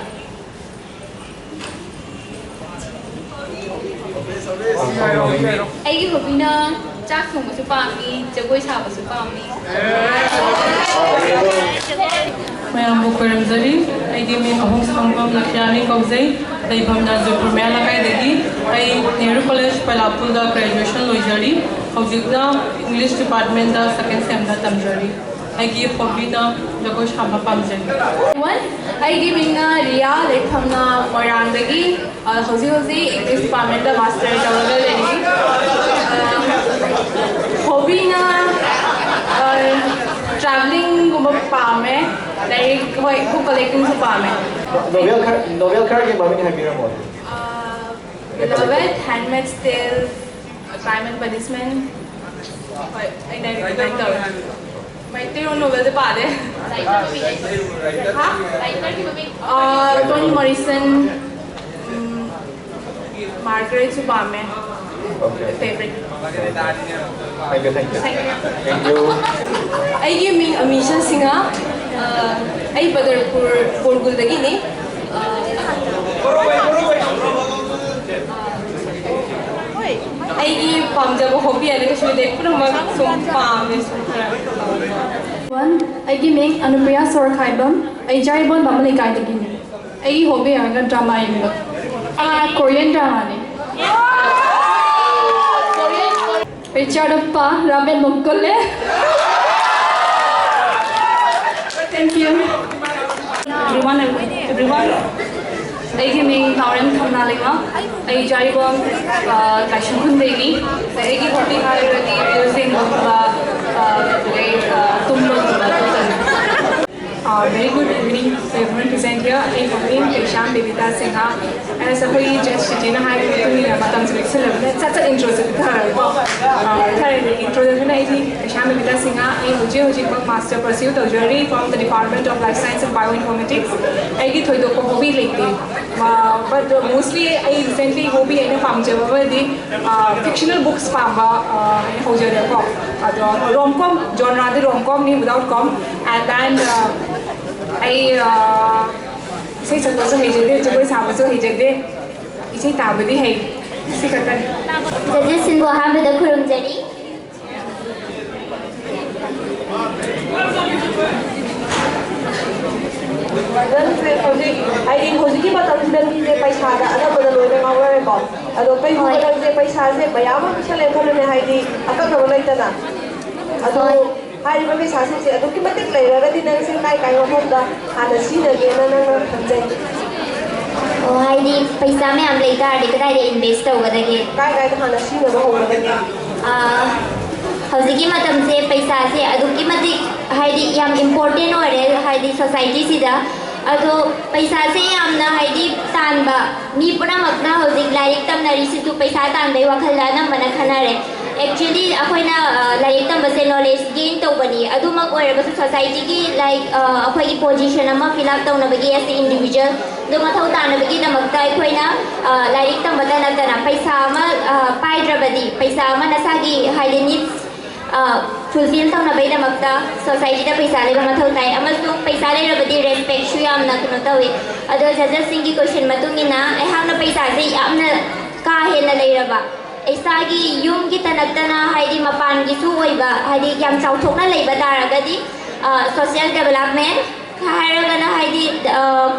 ꯑꯩꯒꯤ ꯍꯣꯕꯤꯅ ꯆꯥꯛ ꯊꯣꯡꯕꯁꯨ ꯄꯥꯝꯃꯤ, ꯖꯒꯣꯏ ꯁꯥꯕꯁꯨ ꯄꯥꯝꯃꯤ꯫ ꯃꯌꯥꯝꯕꯨ ꯈꯣꯏꯔꯝꯖꯔꯤ꯫ ꯑꯩꯒꯤ ꯃꯤꯡ ꯑꯍꯨꯝꯁꯥꯡꯕꯝ ꯂꯛꯁꯃꯤ ꯀꯧꯖꯩ꯫ ꯂꯩꯐꯝꯅ ꯖꯣꯏꯄꯨꯔ ꯃꯌꯥ ꯂꯩꯀꯥꯏꯗꯒꯤ꯫ ꯑꯩ ꯅꯦꯍꯔꯨ ꯀꯣꯂꯦꯖ ꯄꯩꯂꯥꯄꯨꯔꯗ ꯒ꯭ꯔꯦꯖꯨꯑꯦꯁꯟ ꯂꯣꯏꯖꯔꯤ꯫ ꯍꯧꯖꯤꯛꯅ ꯏꯪꯂꯤꯁ ꯗꯤꯄꯥꯔꯠꯃꯦꯟꯗ ꯁꯦꯀꯦꯟ ꯁꯦꯝꯗ ꯇꯝꯖꯔꯤ꯫ ꯑꯩꯒꯤ ꯍꯣꯕꯤꯅ ꯖꯒꯣꯏ ꯁꯥꯕ ꯄꯥꯝꯖꯩ꯫ One, ꯑꯩꯒꯤ ꯃꯤꯡꯅ ꯔꯤꯌꯥ, ꯂꯩꯐꯝꯅ ꯃꯣꯏꯔꯥꯡꯗꯒꯤ꯫ ꯑ, ꯍꯧꯖꯤꯛ ꯍꯧꯖꯤꯛ ꯏꯪꯂꯤꯁ ꯗꯤꯄꯥꯔꯠꯃꯦꯟꯗ ꯃꯥꯁꯇꯔ ꯇꯧꯔꯒ ꯂꯩꯔꯤ꯫ ꯑ, ꯍꯣꯕꯤꯅ, ꯑ, ꯇ꯭ꯔꯥꯚꯦꯂꯤꯡꯒꯨꯝꯕ ꯄꯥꯝꯃꯦ꯫ ꯂꯥꯏꯔꯤꯛ, ꯍꯣꯏ, ꯕꯨꯛ ꯀꯂꯦꯛꯇꯤꯡꯁꯨ ꯄꯥꯝꯃꯦ꯫ ꯅꯣ-, ꯅꯣꯚꯦꯜ ꯈꯔ, ꯅꯣꯚꯦꯜ ꯈꯔꯒꯤ ꯃꯃꯤꯡ ꯍꯥꯏꯕꯤꯔꯝꯃꯣ꯫ ꯑ, Beloved, Handmaid's Tale, Crime and Punishment꯫ ꯍꯣꯏ, ꯑꯩ ꯂꯥꯏꯔꯤꯛ ꯑꯗꯨꯃꯥꯏꯅ ꯇꯧꯋꯦ꯫ ꯃꯩꯇꯩꯂꯣꯟ ꯅꯣꯚꯦꯜꯗꯤ ꯄꯥꯗꯦ꯫ ꯍꯥ? ꯑ, ꯇꯣꯅꯤ ꯃꯣꯔꯤꯁꯟ, ꯎꯝ, ꯃꯥꯔꯒꯔꯦꯠꯁꯨ ꯄꯥꯝꯃꯦ꯫ Okay. Favorite꯫ Thank you, thank you꯫ Thank you꯫ Thank you꯫ ꯑꯩꯒꯤ ꯃꯤꯡ ꯑꯃꯤꯁꯥ ꯁꯤꯡꯍ꯫ ꯑ, ꯑꯩ ꯕꯗꯔꯄꯨꯔ ꯕꯣꯔꯒꯨꯜꯗꯒꯤꯅꯤ꯫ ꯑ, ꯑꯩꯒꯤ ꯄꯥꯝꯖꯕ ꯍꯣꯕꯤ ꯍꯥꯏꯔꯒꯁꯨ ꯂꯩ, ꯄꯨꯝꯅꯃꯛ ꯁꯨꯝ ꯄꯥꯝꯃꯦ, ꯁꯨꯝ ꯈꯔ꯫ One, ꯑꯩꯒꯤ ꯃꯤꯡ ꯑꯅꯨꯄ꯭ꯔꯤꯌꯥ ꯁꯣꯔꯈꯥꯏꯕꯝ, ꯑꯩ ꯖꯥꯔꯤꯕꯣꯟ ꯕꯥꯃꯟ ꯂꯩꯀꯥꯏꯗꯒꯤꯅꯤ꯫ ꯑꯩꯒꯤ ꯍꯣꯕꯤ ꯍꯥꯏꯔꯒ ꯗ꯭ꯔꯃꯥ ꯌꯦꯡꯕ꯫ ꯑꯥ, ꯀꯣꯔꯤꯌꯟ ꯗ꯭ꯔꯃꯥꯅꯤ꯫ ꯔꯤꯆꯥꯔꯗ ꯑꯞꯄꯥ, ꯔꯥꯃꯦꯟ ꯃꯣꯡꯀꯣꯜꯂꯦ꯫ Thank you꯫ Everyone, everyone, ꯑꯩꯒꯤ ꯃꯤꯡ ꯅꯥꯎꯔꯦꯝ ꯊꯝꯅꯥ ꯂꯩꯃ꯫ ꯑꯩ ꯖꯥꯔꯤꯕꯣꯟ, ꯑ, ꯂꯥꯏꯁ꯭ꯔꯝ ꯈꯨꯟꯗꯩꯅꯤ꯫ ꯑꯩꯒꯤ ꯍꯣꯕꯤ ꯍꯥꯏꯔꯒꯗꯤ ꯔꯤꯜꯁ ꯌꯦꯡꯕꯒꯨꯝꯕ, ꯑ, ꯑꯗꯨꯗꯩ, ꯑ, ꯇꯨꯝꯕꯒꯨꯝꯕ ꯑꯗꯨ ꯇꯧꯏ꯫ Uh, very good evening to everyone present here. ꯑꯩ ꯃꯃꯤꯡ ꯀꯩꯁꯥꯝ ꯕꯦꯕꯤꯇꯥ ꯁꯤꯡꯍ꯫ ꯑꯁ, ꯑꯩꯈꯣꯏꯒꯤ ꯖꯁ ꯆꯤꯆꯦꯅ ꯍꯥꯏꯕ ꯃꯇꯨꯡ ꯏꯟꯅ ꯃꯇꯝꯁꯦ ꯂꯦꯞꯁꯤꯜꯂꯕꯅꯤꯅ ꯁꯠ ꯁꯠ ꯏꯟꯇ꯭ꯔꯣꯁꯦ ꯄꯤꯊꯔꯒꯦꯀꯣ꯫ ꯑ, ꯈꯔ ꯏꯟꯇ꯭ꯔꯣꯗꯛꯁꯟ, ꯑꯩꯗꯤ ꯀꯩꯁꯥꯝ ꯕꯦꯕꯤꯇꯥ ꯁꯤꯡꯍ꯫ ꯑꯩ ꯍꯧꯖꯤꯛ ꯍꯧꯖꯤꯛꯃꯛ ꯃꯥꯁꯇꯔ ꯄꯔꯁ꯭ꯌꯨ ꯇꯧꯖꯔꯤ from the Department of Life Science and Bioinformatics꯫ ꯑꯩꯒꯤ ꯊꯣꯏꯗꯣꯛꯄ ꯍꯣꯕꯤ ꯂꯩꯇꯦ꯫ ꯑ, but mostly ꯑꯩ ꯔꯤꯁꯦꯟꯠꯂꯤ ꯍꯣꯕꯤ ꯑꯩꯅ ꯄꯥꯝꯖꯕ ꯑꯃꯗꯤ, ꯑ, ꯐꯤꯛꯁꯅꯦꯜ ꯕꯨꯛꯁ ꯄꯥꯝꯕ, ꯑ, ꯑꯩꯅ ꯍꯧꯖꯔꯦꯀꯣ꯫ ꯑꯗꯣ ꯔꯣꯝ ꯀꯣꯝ, ꯖꯣꯟꯔꯥꯗꯤ ꯔꯣꯝ ꯀꯣꯝꯅꯤ, without com꯫ And then, ꯑ, ꯑꯩ, ꯑ, ꯏꯁꯩ ꯁꯛꯄꯁꯨ ꯍꯩꯖꯗꯦ, ꯖꯒꯣꯏ ꯁꯥꯕꯁꯨ ꯍꯩꯖꯗꯦ, ꯏꯁꯩ ꯇꯥꯕꯗꯤ ꯍꯩ꯫ ꯁꯤ ꯈꯛꯇꯅꯤ꯫ ꯖꯖꯦꯁꯁꯤꯡꯕꯨ ꯑꯍꯥꯟꯕꯗ ꯈꯨꯔꯨꯝꯖꯔꯤ꯫ ꯅꯪꯁꯦ ꯍꯧꯖꯤꯛ, ꯍꯥꯏꯗꯤ, ꯍꯧꯖꯤꯛꯀꯤ ꯃꯇꯝꯁꯤꯗ ꯃꯤꯁꯦ ꯄꯩꯁꯥꯗ ꯑꯅꯝꯕꯅ ꯂꯣꯏꯅ ꯉꯥꯎꯅꯔꯦꯀꯣ꯫ ꯑꯗꯣ ꯀꯩꯒꯨꯝꯕ ꯍꯣꯏ꯫ ꯅꯪꯁꯦ ꯄꯩꯁꯥꯁꯦ ꯃꯌꯥꯝ ꯑꯃ ꯄꯤꯁꯜꯂꯦ ꯈꯜꯂꯨꯅꯦ, ꯍꯥꯏꯗꯤ, ꯑꯀꯛꯅꯕ ꯂꯩꯇꯅ꯫ ꯑꯗꯣ ꯍꯣꯏ꯫ ꯍꯥꯏꯔꯤꯕ ꯄꯩꯁꯥꯁꯤꯡꯁꯦ ꯑꯗꯨꯛꯀꯤ ꯃꯇꯤꯛ ꯂꯩꯔꯒꯗꯤ ꯅꯪꯁꯦ ꯀꯥꯏ ꯀꯥꯏ ꯃꯐꯝꯗ ꯍꯥꯟꯅ ꯁꯤꯖꯤꯟꯅꯒꯦꯅ ꯅꯪꯅ ꯈꯟꯖꯩ? ꯑꯣ, ꯍꯥꯏꯗꯤ, ꯄꯩꯁꯥ ꯃꯌꯥꯝ ꯂꯩ ꯇꯥꯔꯗꯤ ꯀꯗꯥꯏꯗ invest ꯇꯧꯒꯗꯒꯦ? ꯀꯥꯏ ꯀꯥꯏꯗ ꯍꯥꯟꯅ ꯁꯤꯖꯤꯟꯅꯕ ꯍꯧꯔꯒꯗꯤ? ꯑꯥ, ꯍꯧꯖꯤꯛꯀꯤ ꯃꯇꯝꯁꯦ ꯄꯩꯁꯥꯁꯦ ꯑꯗꯨꯛꯀꯤ ꯃꯇꯤꯛ, ꯍꯥꯏꯗꯤ, ꯌꯥꯝ important ꯑꯣꯏꯔꯦ, ꯍꯥꯏꯗꯤ, society ꯁꯤꯗ꯫ ꯑꯗꯣ ꯄꯩꯁꯥꯁꯦ ꯌꯥꯝꯅ, ꯍꯥꯏꯗꯤ, ꯇꯥꯟꯕ ꯃꯤ ꯄꯨꯝꯅꯃꯛꯅ ꯍꯧꯖꯤꯛ ꯂꯥꯏꯔꯤꯛ ꯇꯝꯅꯔꯤꯁꯤꯁꯨ ꯄꯩꯁꯥ ꯇꯥꯟꯕꯩ ꯋꯥꯈꯜꯗ ꯑꯅꯝꯕꯅ ꯈꯟꯅꯔꯦ꯫ Actually, ꯑꯩꯈꯣꯏꯅ, ꯑ, ꯂꯥꯏꯔꯤꯛ ꯇꯝꯕꯁꯦ knowledge gain ꯇꯧꯕꯅꯤ꯫ ꯑꯗꯨꯃꯛ ꯑꯣꯏꯔꯒꯁꯨ society ꯒꯤ, like, ꯑ, ꯑꯩꯈꯣꯏꯒꯤ position ꯑꯃ fill up ꯇꯧꯅꯕꯒꯤ, as a individual, ꯑꯗꯨ ꯃꯊꯧ ꯇꯥꯅꯕꯒꯤꯗꯃꯛꯇ ꯑꯩꯈꯣꯏꯅ, ꯑ, ꯂꯥꯏꯔꯤꯛ ꯇꯝꯕꯇ ꯅꯠꯇꯅ ꯄꯩꯁꯥ ꯑꯃ, ꯑ, ꯄꯥꯏꯗ꯭ꯔꯕꯗꯤ, ꯄꯩꯁꯥ ꯑꯃ ꯅꯁꯥꯒꯤ, ꯍꯥꯏꯗꯤ, needs, ꯑ, fulfill ꯇꯧꯅꯕꯒꯤꯗꯃꯛꯇ society ꯗ ꯄꯩꯁꯥ ꯂꯩꯕ ꯃꯊꯧ ꯇꯥꯏ꯫ ꯑꯃꯁꯨꯡ ꯄꯩꯁꯥ ꯂꯩꯔꯕꯗꯤ respect ꯁꯨ ꯌꯥꯝꯅ ꯀꯩꯅꯣ ꯇꯧꯏ꯫ ꯑꯗꯣ judges ꯁꯤꯡꯒꯤ question ꯃꯇꯨꯡ ꯏꯟꯅ ꯑꯩꯍꯥꯛꯅ ꯄꯩꯁꯥꯁꯦ ꯌꯥꯝꯅ ꯀꯥ ꯍꯦꯟꯅ ꯂꯩꯔꯕ, ꯏꯁꯥꯒꯤ ꯌꯨꯝꯒꯤꯇ ꯅꯠꯇꯅ, ꯍꯥꯏꯗꯤ, ꯃꯄꯥꯟꯒꯤꯁꯨ ꯑꯣꯏꯕ, ꯍꯥꯏꯗꯤ, ꯌꯥꯝ ꯆꯥꯎꯊꯣꯛꯅ ꯂꯩꯕ ꯇꯥꯔꯒꯗꯤ, ꯑ, social development ꯍꯥꯏꯔꯒꯅ, ꯍꯥꯏꯗꯤ, ꯑ,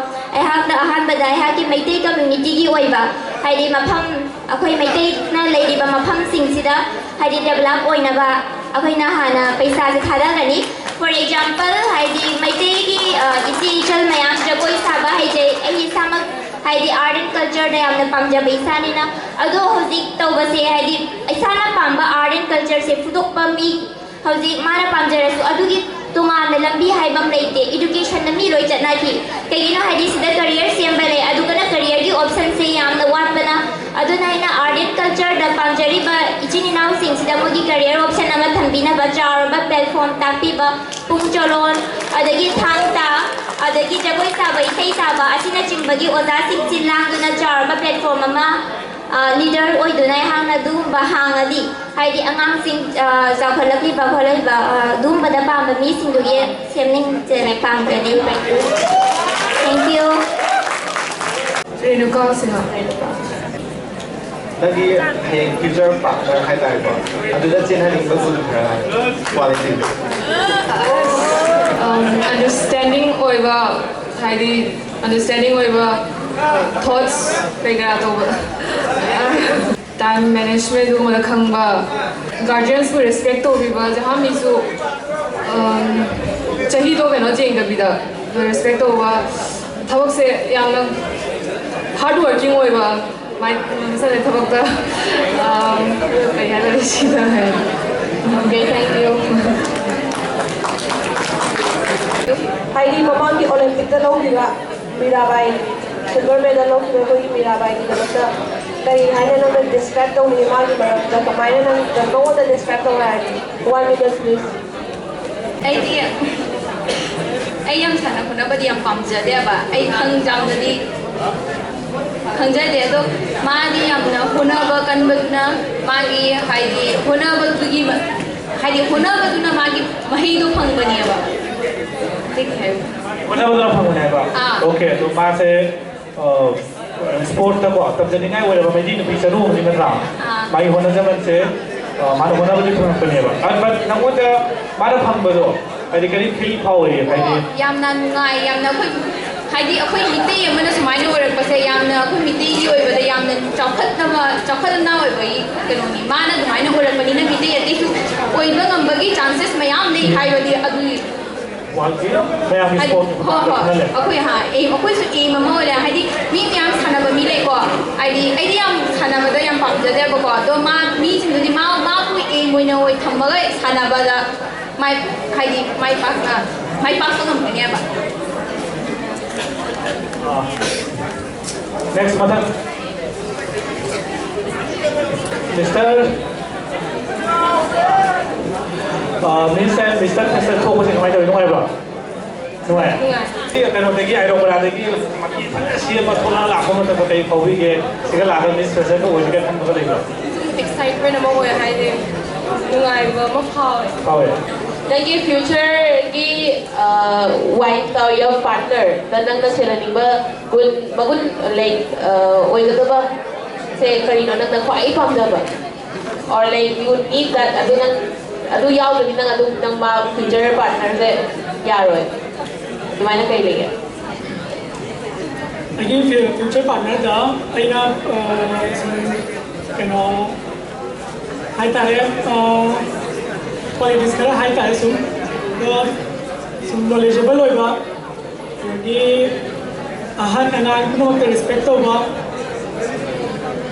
ꯑꯩꯍꯥꯛꯅ ꯑꯍꯥꯟꯕꯗ ꯑꯩꯍꯥꯛꯀꯤ ꯃꯩꯇꯩ community ꯒꯤ ꯑꯣꯏꯕ, ꯍꯥꯏꯗꯤ, ꯃꯐꯝ, ꯑꯩꯈꯣꯏ ꯃꯩꯇꯩꯅ ꯂꯩꯔꯤꯕ ꯃꯐꯝꯁꯤꯡꯁꯤꯗ, ꯍꯥꯏꯗꯤ, develop ꯑꯣꯏꯅꯕ ꯑꯩꯈꯣꯏꯅ ꯍꯥꯟꯅ ꯄꯩꯁꯥꯁꯦ ꯊꯥꯗꯒꯅꯤ꯫ For example, ꯍꯥꯏꯗꯤ, ꯃꯩꯇꯩꯒꯤ, ꯑ, ꯏꯆꯦ ꯏꯆꯜ ꯃꯌꯥꯝ ꯖꯒꯣꯏ ꯁꯥꯕ ꯍꯩꯖꯩ꯫ ꯑꯩ ꯏꯁꯥꯃꯛ, ꯍꯥꯏꯗꯤ, art and culture ꯗ ꯌꯥꯝꯅ ꯄꯥꯝꯖꯕ ꯏꯁꯥꯅꯤꯅ꯫ ꯑꯗꯣ ꯍꯧꯖꯤꯛ ꯇꯧꯕꯁꯦ, ꯍꯥꯏꯗꯤ, ꯏꯁꯥꯅ ꯄꯥꯝꯕ art and culture ꯁꯦ ꯐꯨꯗꯣꯛꯄ ꯃꯤ ꯍꯧꯖꯤꯛ ꯃꯥꯅ ꯄꯥꯝꯖꯔꯁꯨ ꯑꯗꯨꯒꯤ ꯇꯣꯉꯥꯟꯅ ꯂꯝꯕꯤ ꯍꯥꯏꯕ ꯑꯃ ꯂꯩꯇꯦ꯫ Education ꯗ ꯃꯤ ꯂꯣꯏ ꯆꯠꯅꯈꯤ꯫ ꯀꯩꯒꯤꯅꯣ ꯍꯥꯏꯗꯤ, ꯁꯤꯗ career ꯁꯦꯝꯕ ꯂꯩ, ꯑꯗꯨꯒꯅ career ꯒꯤ option ꯁꯦ ꯌꯥꯝꯅ ꯋꯥꯠꯄꯅ꯫ ꯑꯗꯨꯅ ꯑꯩꯅ art and culture ꯗ ꯄꯥꯝꯖꯔꯤꯕ ꯏꯆꯤꯟ ꯏꯅꯥꯎꯁꯤꯡꯁꯤꯗ ꯃꯣꯏꯒꯤ career option ꯑꯃ ꯊꯝꯕꯤꯅꯕ ꯆꯥꯎꯔꯕ platform ꯇꯥꯛꯄꯤꯕ, ꯄꯨꯡ ꯆꯣꯂꯣꯝ, ꯑꯗꯒꯤ ꯊꯥꯡ ꯇꯥ, ꯑꯗꯒꯤ ꯖꯒꯣꯏ ꯁꯥꯕ, ꯏꯁꯩ ꯁꯥꯕ ꯑꯁꯤꯅꯆꯤꯡꯕꯒꯤ ꯑꯣꯖꯥꯁꯤꯡ ꯁꯤꯜ ꯂꯥꯡꯗꯨꯅ ꯆꯥꯎꯔꯕ platform ꯑꯃ, ꯑ, leader ꯑꯣꯏꯗꯨꯅ ꯑꯩꯍꯥꯛꯅ ꯑꯗꯨꯒꯨꯝꯕ ꯍꯥꯡꯉꯗꯤ, ꯍꯥꯏꯗꯤ, ꯑꯉꯥꯡꯁꯤꯡ, ꯑ, ꯆꯥꯎꯈꯠꯂꯛꯂꯤꯕ ꯈꯣꯠꯂꯛꯂꯤꯕ, ꯑ, ꯑꯗꯨꯒꯨꯝꯕꯗ ꯄꯥꯝꯕ ꯃꯤꯁꯤꯡꯗꯨꯒꯤ ꯁꯦꯝꯅꯤꯡꯖꯅ ꯄꯥꯝꯖꯅꯤ꯫ Thank you꯫ ꯔꯦꯅꯨꯀꯥ ꯁꯤꯡꯍ꯫ ꯅꯪꯒꯤ ꯍꯌꯦꯡ future partner ꯍꯥꯏꯇꯥꯔꯦꯀꯣ, ꯑꯗꯨꯗ ꯆꯦꯟꯍꯟꯅꯤꯡꯕ ꯒꯨꯟ ꯈꯔ ꯍꯥꯏꯌꯣ, quality꯫ ꯑꯟꯗꯔꯁ꯭ꯇꯦꯟꯗꯤꯡ ꯑꯣꯏꯕ, ꯍꯥꯏꯗꯤ ꯑꯟꯗꯔꯁ꯭ꯇꯦꯟꯗꯤꯡ ꯑꯣꯏꯕ, ꯊꯣꯠꯁ ꯀꯩꯀꯥ ꯇꯧꯕ, ꯇꯥꯏꯝ ꯃꯦꯅꯦꯖꯃꯦꯟꯒꯨꯝꯕꯗ ꯈꯪꯕ, ꯒꯥꯔꯖꯤꯌꯟꯁꯄꯨ ꯔꯦꯁꯄꯦꯛ ꯇꯧꯕꯤꯕ, ꯖꯍꯥꯃꯤꯁꯨ ꯆꯍꯤꯗꯣ ꯀꯩꯅꯣ ꯌꯦꯡꯗꯕꯤꯗ ꯔꯦꯁꯄꯦꯛ ꯇꯧꯕ, ꯊꯕꯛꯁꯦ ꯌꯥꯝꯅ ꯍꯥꯔꯗ ꯋꯥꯔꯀꯤꯡ ꯑꯣꯏꯕ, ꯃꯥꯏ ꯃꯁꯥꯅ ꯊꯕꯛꯇ ꯀꯩ ꯍꯥꯏꯗꯣꯏꯅꯣ ꯁꯤꯗ ꯍꯥꯏ꯫ Okay, thank you. ꯍꯥꯏꯗꯤ ꯃꯃꯥꯡꯒꯤ ꯑꯣꯂꯦꯝꯄꯤꯛꯇ ꯂꯧꯈꯤꯕ ꯃꯤꯔꯥꯕꯥꯏ, ꯁꯤꯜꯚꯔ ꯃꯦꯗꯜ ꯂꯧꯈꯤꯕ ꯑꯩꯈꯣꯏꯒꯤ ꯃꯤꯔꯥꯕꯥꯏꯒꯤꯗꯃꯛꯇ ꯀꯔꯤ ꯍꯥꯏꯅ ꯅꯪꯅ ꯗꯤꯁꯀ꯭ꯔꯥꯏꯕ ꯇꯧꯅꯤꯡꯉꯤ? ꯃꯥꯒꯤ ꯃꯔꯝꯗ ꯀꯃꯥꯏꯅ ꯅꯪ ꯃꯉꯣꯟꯗ ꯗꯤꯁꯀ꯭ꯔꯥꯏꯕ ꯇꯧ ꯍꯥꯏꯔꯗꯤ? One minute, please. ꯑꯩꯗꯤ ꯑꯩ ꯌꯥꯝ ꯁꯥꯟꯅ ꯈꯣꯠꯅꯕꯗꯤ ꯌꯥꯝ ꯄꯥꯝꯖꯗꯦꯕ꯫ ꯑꯩ ꯈꯪ ꯌꯥꯝꯅꯗꯤ ꯈꯪꯖꯗꯦ꯫ ꯑꯗꯣ ꯃꯥꯗꯤ ꯌꯥꯝꯅ ꯍꯣꯠꯅꯕ ꯀꯟꯕꯗꯨꯅ ꯃꯥꯒꯤ ꯍꯥꯏꯗꯤ ꯍꯣꯠꯅꯕꯗꯨꯒꯤ ꯃ- ꯍꯥꯏꯗꯤ ꯍꯣꯠꯅꯕꯗꯨꯅ ꯃꯥꯒꯤ ꯃꯍꯩꯗꯣ ꯐꯪꯕꯅꯦꯕ꯫ ꯑꯇꯩ ꯀꯩ ꯍꯥꯏꯌꯨ? ꯍꯣꯠꯅꯕꯗꯨꯅ ꯐꯪꯕꯅꯦ ꯍꯥꯏꯕ꯫ ꯑꯥ꯫ Okay, ꯑꯗꯣ ꯃꯥꯁꯦ ꯁ꯭ꯄꯣꯔꯠꯇꯀꯣ ꯇꯝꯖꯅꯤꯡꯉꯥꯏ ꯑꯣꯏꯔꯕ ꯃꯩꯇꯩ ꯅꯨꯄꯤ ꯆꯅꯨ ꯑꯃꯅꯤ ꯅꯠꯇ꯭ꯔꯥ? ꯑꯥ꯫ ꯃꯥꯒꯤ ꯍꯣꯠꯅꯖꯃꯟꯁꯦ ꯑ, ꯃꯥꯅ ꯍꯣꯠꯅꯕꯗꯤ ꯐꯪꯉꯛꯄꯅꯦꯕ꯫ ꯑ, but ꯅꯪꯉꯣꯟꯗ ꯃꯥꯅ ꯐꯪꯕꯗꯣ ꯍꯥꯏꯗꯤ ꯀꯔꯤ ꯐꯤꯜ ꯐꯥꯎꯔꯤ ꯍꯥꯏꯗꯤ? ꯌꯥꯝꯅ ꯅꯨꯡꯉꯥꯏ꯫ ꯌꯥꯝꯅ ꯑꯩꯈꯣꯏ ꯍꯥꯏꯗꯤ ꯑꯩꯈꯣꯏ ꯃꯤꯇꯩ ꯑꯃꯅ ꯁꯨꯃꯥꯏꯅ ꯑꯣꯏꯔꯛꯄꯁꯦ ꯌꯥꯝꯅ ꯑꯩꯈꯣꯏ ꯃꯤꯇꯩꯒꯤ ꯑꯣꯏꯕꯗ ꯌꯥꯝꯅ ꯆꯥꯎꯈꯠꯅꯕ ꯆꯥꯎꯈꯠꯅ ꯑꯣꯏꯕꯒꯤ ꯀꯩꯅꯣꯅꯤ꯫ ꯃꯥꯅ ꯑꯗꯨꯃꯥꯏꯅ ꯑꯣꯏꯔꯛꯄꯅꯤꯅ ꯃꯤꯇꯩ ꯑꯇꯩꯁꯨ ꯑꯣꯏꯕ ꯉꯝꯕꯒꯤ ꯆꯥꯟꯁꯦꯁ ꯃꯌꯥꯝ ꯂꯩ ꯍꯥꯏꯕꯗꯤ ꯑꯗꯨꯒꯤ ꯋꯥꯔꯜꯒꯤ ꯃꯌꯥꯝꯒꯤ ꯍꯥꯏꯗꯤ ꯁ꯭ꯄꯣꯔꯠ ꯍꯣꯏ ꯍꯣꯏ ꯈꯜꯍꯜꯂꯦ꯫ ꯑꯩꯈꯣꯏ ꯍꯥ ꯑꯦꯝ ꯑꯩꯈꯣꯏꯁꯨ ꯑꯦꯝ ꯑꯃ ꯑꯣꯏꯔꯦ꯫ ꯍꯥꯏꯗꯤ ꯃꯤ ꯃꯌꯥꯝ ꯁꯥꯟꯅꯕ ꯃꯤ ꯂꯩꯀꯣ꯫ ꯍꯥꯏꯗꯤ ꯑꯩꯗꯤ ꯌꯥꯝ ꯁꯥꯟꯅꯕꯗ ꯌꯥꯝ ꯄꯥꯝꯖꯗꯦꯕꯀꯣ꯫ ꯑꯗꯣ ꯃꯥ ꯃꯤꯁꯤꯡꯗꯨꯗꯤ ꯃꯥ ꯃꯥꯕꯨ ꯑꯦꯝ ꯑꯣꯏꯅ ꯑꯣꯏ ꯊꯝꯃꯒ ꯁꯥꯟꯅꯕꯗ ꯃꯥꯏ ꯍꯥꯏꯗꯤ ꯃꯥꯏ ꯄꯥꯛꯅ ꯃꯥꯏ ꯄꯥꯛꯄ ꯉꯝꯒꯅꯦꯕ꯫ Next ꯃꯊꯪ Mister Miss and Mister Festival ꯊꯣꯛꯄꯁꯦ ꯀꯃꯥꯏꯅ ꯇꯧꯋꯤ? ꯅꯨꯡꯉꯥꯏꯕ꯭ꯔꯣ? ꯅꯨꯡꯉꯥꯏ? ꯅꯨꯡꯉꯥꯏ꯫ ꯀꯩꯅꯣꯗꯒꯤ ꯑꯥꯏꯔꯣꯄꯔꯥꯗꯒꯤ ꯃꯥꯒꯤ ꯐꯖꯅ ꯁꯦꯝꯕ ꯊꯣꯛꯂꯛꯑ ꯂꯥꯛꯄ ꯃꯇꯝꯗ ꯀꯩ ꯐꯥꯎꯕꯤꯒꯦ? ꯁꯤꯒ ꯂꯥꯛꯑꯒ Miss Festival ꯑꯣꯏꯔꯒ ꯈꯟꯕꯒ ꯂꯩꯕ꯭ꯔꯣ? ꯑꯦꯛꯁꯥꯏꯠꯃꯦꯟ ꯑꯃ ꯑꯣꯏ ꯍꯥꯏꯗꯤ ꯅꯨꯡꯉꯥꯏꯕ ꯑꯃ ꯐꯥꯎꯋꯦ꯫ ꯐꯥꯎꯋꯦ꯫ ꯅꯪꯒꯤ ꯐ꯭ꯌꯨꯆꯔꯒꯤ ꯋꯥꯏꯟ ꯌꯣꯔ ꯄꯥꯔꯠꯅꯔꯗ ꯅꯪꯅ ꯁꯦꯟꯅꯅꯤꯡꯕ ꯒꯨꯟ ꯃꯒꯨꯟ ꯂꯩ ꯑꯣꯏꯒꯗꯕ ꯁꯦ ꯀꯔꯤꯅꯣ ꯅꯪꯅ ꯈ꯭ꯋꯥꯏ ꯄꯥꯝꯖꯕ? Or like you need that, ꯑꯗꯨ ꯅꯪ, ꯑꯗꯨ ꯌꯥꯎꯗ꯭ꯔꯗꯤ ꯅꯪ ꯑꯗꯨ, ꯅꯪ ꯃꯥ future partner ꯁꯦ ꯌꯥꯔꯣꯏ꯫ ꯑꯗꯨꯃꯥꯏꯅ ꯀꯩ ꯂꯩꯒꯦ? ꯑꯩꯒꯤ future partner ꯗ ꯑꯩꯅ, ꯑ, ꯁꯨꯝ, ꯀꯩꯅꯣ, ꯍꯥꯏꯇꯥꯔꯦ, ꯑ, qualities ꯈꯔ ꯍꯥꯏꯇꯥꯔꯦ ꯁꯨꯝ, ꯑꯗꯣ ꯁꯨꯝ knowledgeable ꯑꯣꯏꯕ, ꯑꯗꯒꯤ ꯑꯍꯟ ꯑꯉꯥꯡ ꯄꯨꯝꯅꯃꯛꯇ respect ꯇꯧꯕ꯫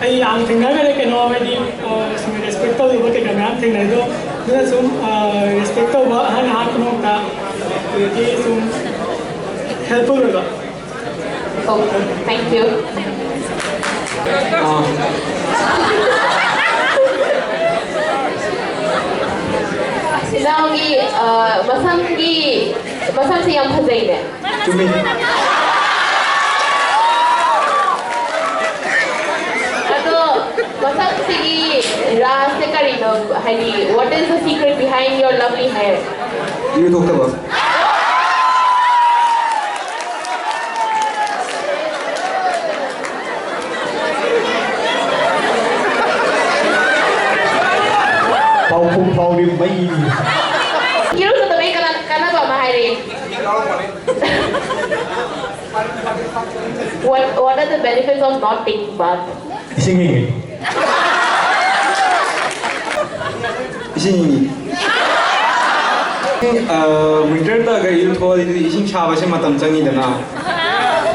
ꯑꯩ ꯌꯥꯝ ꯊꯦꯡꯅꯈꯔꯦ, ꯀꯩꯅꯣ, ꯍꯥꯏꯗꯤ, ꯑ, ꯁꯨꯝ respect ꯇꯧꯗꯕ ꯀꯩꯀꯥ ꯃꯌꯥꯝ ꯊꯦꯡꯅꯩ꯫ ꯑꯗꯣ ꯑꯗꯨꯅ ꯁꯨꯝ, ꯑ, respect ꯇꯧꯕ ꯑꯍꯟ ꯑꯉꯥꯡ ꯄꯨꯝꯅꯃꯛꯇ, ꯑꯗꯒꯤ ꯁꯨꯝ helpful ꯑꯣꯏꯕ꯫ Okay, thank you. ꯑꯥ, ꯏꯅꯥꯎꯒꯤ, ꯑ, ꯃꯁꯝꯒꯤ, ꯃꯁꯝꯁꯦ ꯌꯥꯝ ꯐꯖꯩꯅꯦ꯫ ꯆꯨꯝꯃꯤ꯫ ꯑꯗꯣ ꯃꯁꯝꯁꯤꯒꯤ ꯔꯥꯖꯁꯦ ꯀꯔꯤꯅꯣ? ꯍꯥꯏꯗꯤ, what is the secret behind your lovely hair? ꯏꯔꯨ ꯊꯣꯛꯇꯕ꯫ ꯄꯥꯎꯈꯨꯝ ꯐꯥꯎꯔꯤ ꯃꯩ꯫ ꯏꯔꯨꯖꯗꯕꯩ ꯀꯅꯥ ꯀꯥꯟꯅꯕ ꯑꯃ ꯍꯥꯏꯔꯛꯑꯦ? What, what are the benefits of not taking bath? ꯏꯁꯤꯡ ꯏꯪꯉꯤ꯫ ꯏꯁꯤꯡ ꯏꯪꯉꯤ꯫ ꯋꯤꯟꯇꯔꯗꯒ ꯏꯔꯨꯊꯣꯛꯑꯗꯤ ꯏꯁꯤꯡ ꯁꯥꯕꯁꯦ ꯃꯇꯝ ꯆꯪꯉꯤꯗꯅ꯫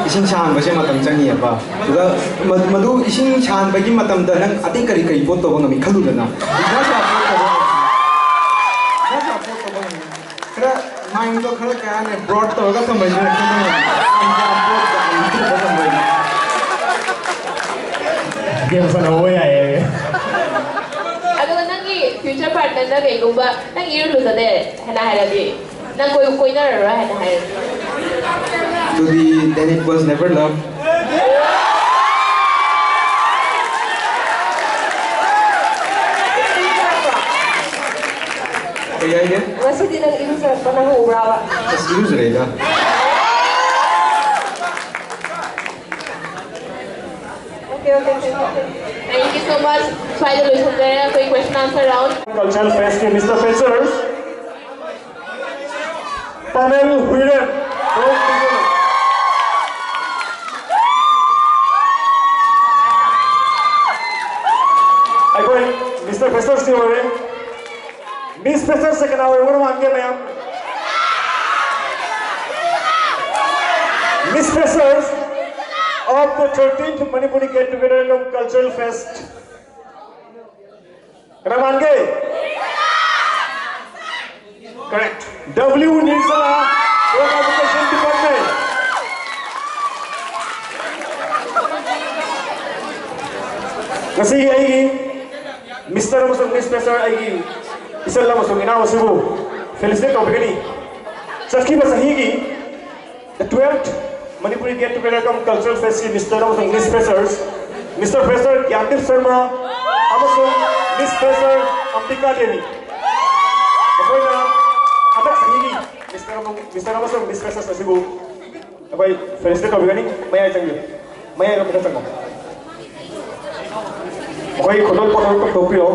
ꯏꯁꯤꯡ ꯁꯥꯍꯟꯕꯁꯦ ꯃꯇꯝ ꯆꯪꯉꯤꯑꯕ꯫ ꯑꯗꯨꯗ ꯃ- ꯃꯗꯨ ꯏꯁꯤꯡ ꯁꯥꯍꯟꯕꯒꯤ ꯃꯇꯝꯗ ꯅꯪ ꯑꯇꯩ ꯀꯔꯤ ꯀꯔꯤ ꯄꯣꯠ ꯇꯧꯕ ꯉꯝꯃꯤ ꯈꯜꯂꯨꯗꯅ꯫ ꯏꯁꯥ ꯁꯥ ꯄꯣꯠ ꯇꯧꯕ ꯉꯝꯃꯤ꯫ ꯏꯁꯥ ꯁꯥ ꯄꯣꯠ ꯇꯧꯕ ꯉꯝꯃꯤ꯫ ꯈꯔ ꯃꯥꯏꯟꯗꯣ ꯈꯔ ꯀꯩ ꯍꯥꯏꯅꯤ ꯕ꯭ꯔꯣꯗ ꯇꯧꯔꯒ ꯊꯝꯕꯁꯤꯅ ꯈꯪꯕ ꯉꯝꯃꯤ꯫ ꯌꯥꯝ ꯕ꯭ꯔꯣꯗ ꯇꯧꯔꯒ ꯊꯝꯕꯁꯤꯅ꯫ ꯒꯦꯝ ꯁꯥꯟꯅꯧꯕ ꯌꯥꯏꯌꯦ꯫ ꯑꯗꯨꯒ ꯅꯪꯒꯤ future partner ꯅ ꯀꯩꯒꯨꯝꯕ ꯅꯪ ꯏꯔꯨ ꯂꯨꯖꯗꯦ ꯍꯥꯏꯅ ꯍꯥꯏꯔꯗꯤ, ꯅꯪ ꯀꯣꯏ ꯀꯣꯏꯅꯔꯔꯣꯏ ꯍꯥꯏꯅ ꯍꯥꯏꯔꯗꯤ? ꯑꯗꯨꯗꯤ then it was never love. ꯀꯩ ꯍꯥꯏꯒꯦ? ꯉꯁꯤꯗꯤ ꯅꯪ ꯏꯔꯨꯖꯔꯛꯄ ꯅꯪꯍꯧꯕ꯭ꯔꯥꯕ? ꯑꯁ, ꯏꯔꯨꯖꯔꯦꯗ꯫ Okay, okay, okay, okay. Thank you so much. ꯁ꯭ꯋꯥꯏꯗ ꯂꯣꯏꯁꯤꯟꯖꯔꯦ ꯑꯩꯈꯣꯏ question answer round. Cultural Fest ꯀꯤ Mister Freshers, ꯄꯥꯃꯦꯜ ꯍꯨꯏꯔꯦꯟ꯫ ꯑꯩꯈꯣꯏ Mister Freshers ꯁꯤ ꯑꯣꯏꯔꯦ꯫ Miss Freshers ꯁꯦ ꯀꯅꯥ ꯑꯣꯏꯔꯝꯒꯅꯣ ꯃꯥꯟꯒꯦ ꯃꯌꯥꯝ? Miss Freshers of the thirteenth Manipuri Get Together cum Cultural Fest. ꯀꯅꯥ ꯃꯥꯟꯒꯦ? Correct. W Nirjala from Education Department. ꯉꯁꯤꯒꯤ ꯑꯩꯒꯤ Mister ꯑꯃꯁꯨꯡ Miss Fresher ꯑꯩꯒꯤ ꯏꯆꯜ ꯑꯃꯁꯨꯡ ꯏꯅꯥꯎ ꯑꯁꯤꯕꯨ felicitate ꯇꯧꯕꯤꯒꯅꯤ꯫ ꯆꯠꯈꯤꯕ ꯆꯍꯤꯒꯤ The twelfth Manipuri Get Together cum Cultural Fest ꯀꯤ Mister ꯑꯃꯁꯨꯡ Miss Freshers, Mister Fresher ꯒ꯭ꯌꯥꯟꯗꯤꯞ Sharma ꯑꯃꯁꯨꯡ Miss Fresher ꯑꯝꯕꯤꯀꯥ ꯗꯦꯕꯤ꯫ ꯃꯈꯣꯏꯅ ꯍꯟꯗꯛ ꯆꯍꯤꯒꯤ Mister ꯑꯃ-, Mister ꯑꯃꯁꯨꯡ Miss Freshers ꯑꯁꯤꯕꯨ ꯑꯩꯈꯣꯏ felicitate ꯇꯧꯕꯤꯒꯅꯤ꯫ ꯃꯌꯥꯏ ꯆꯪꯕꯤꯌꯨ꯫ ꯃꯌꯥꯏ ꯂꯣꯝꯗ ꯆꯪꯉꯣ꯫ ꯃꯈꯣꯏꯒꯤ ꯈꯨꯗꯣꯜ ꯄꯣꯠ ꯀꯣꯛꯊꯣꯛꯄꯤꯔꯣ꯫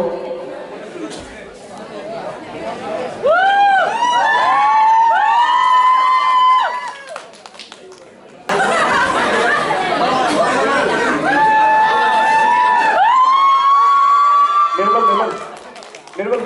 ꯅꯤꯔꯃꯜ, ꯅꯤꯔꯃꯜ, ꯅꯤꯔꯃꯜ꯫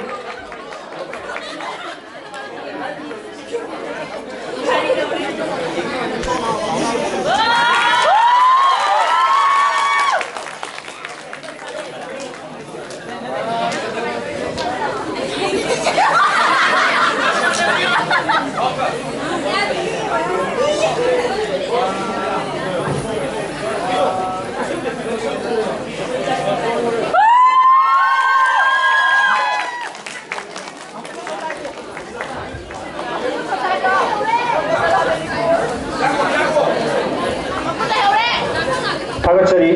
ꯊꯥꯒꯠꯆꯔꯤ꯫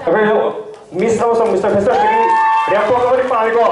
ꯑꯩꯈꯣꯏ Miss ꯑꯃꯁꯨꯡ Mister Fresherꯗꯒꯤ ꯔꯦꯝꯄꯣꯛ ꯑꯃꯗꯤ ꯄꯥꯔꯦꯀꯣ꯫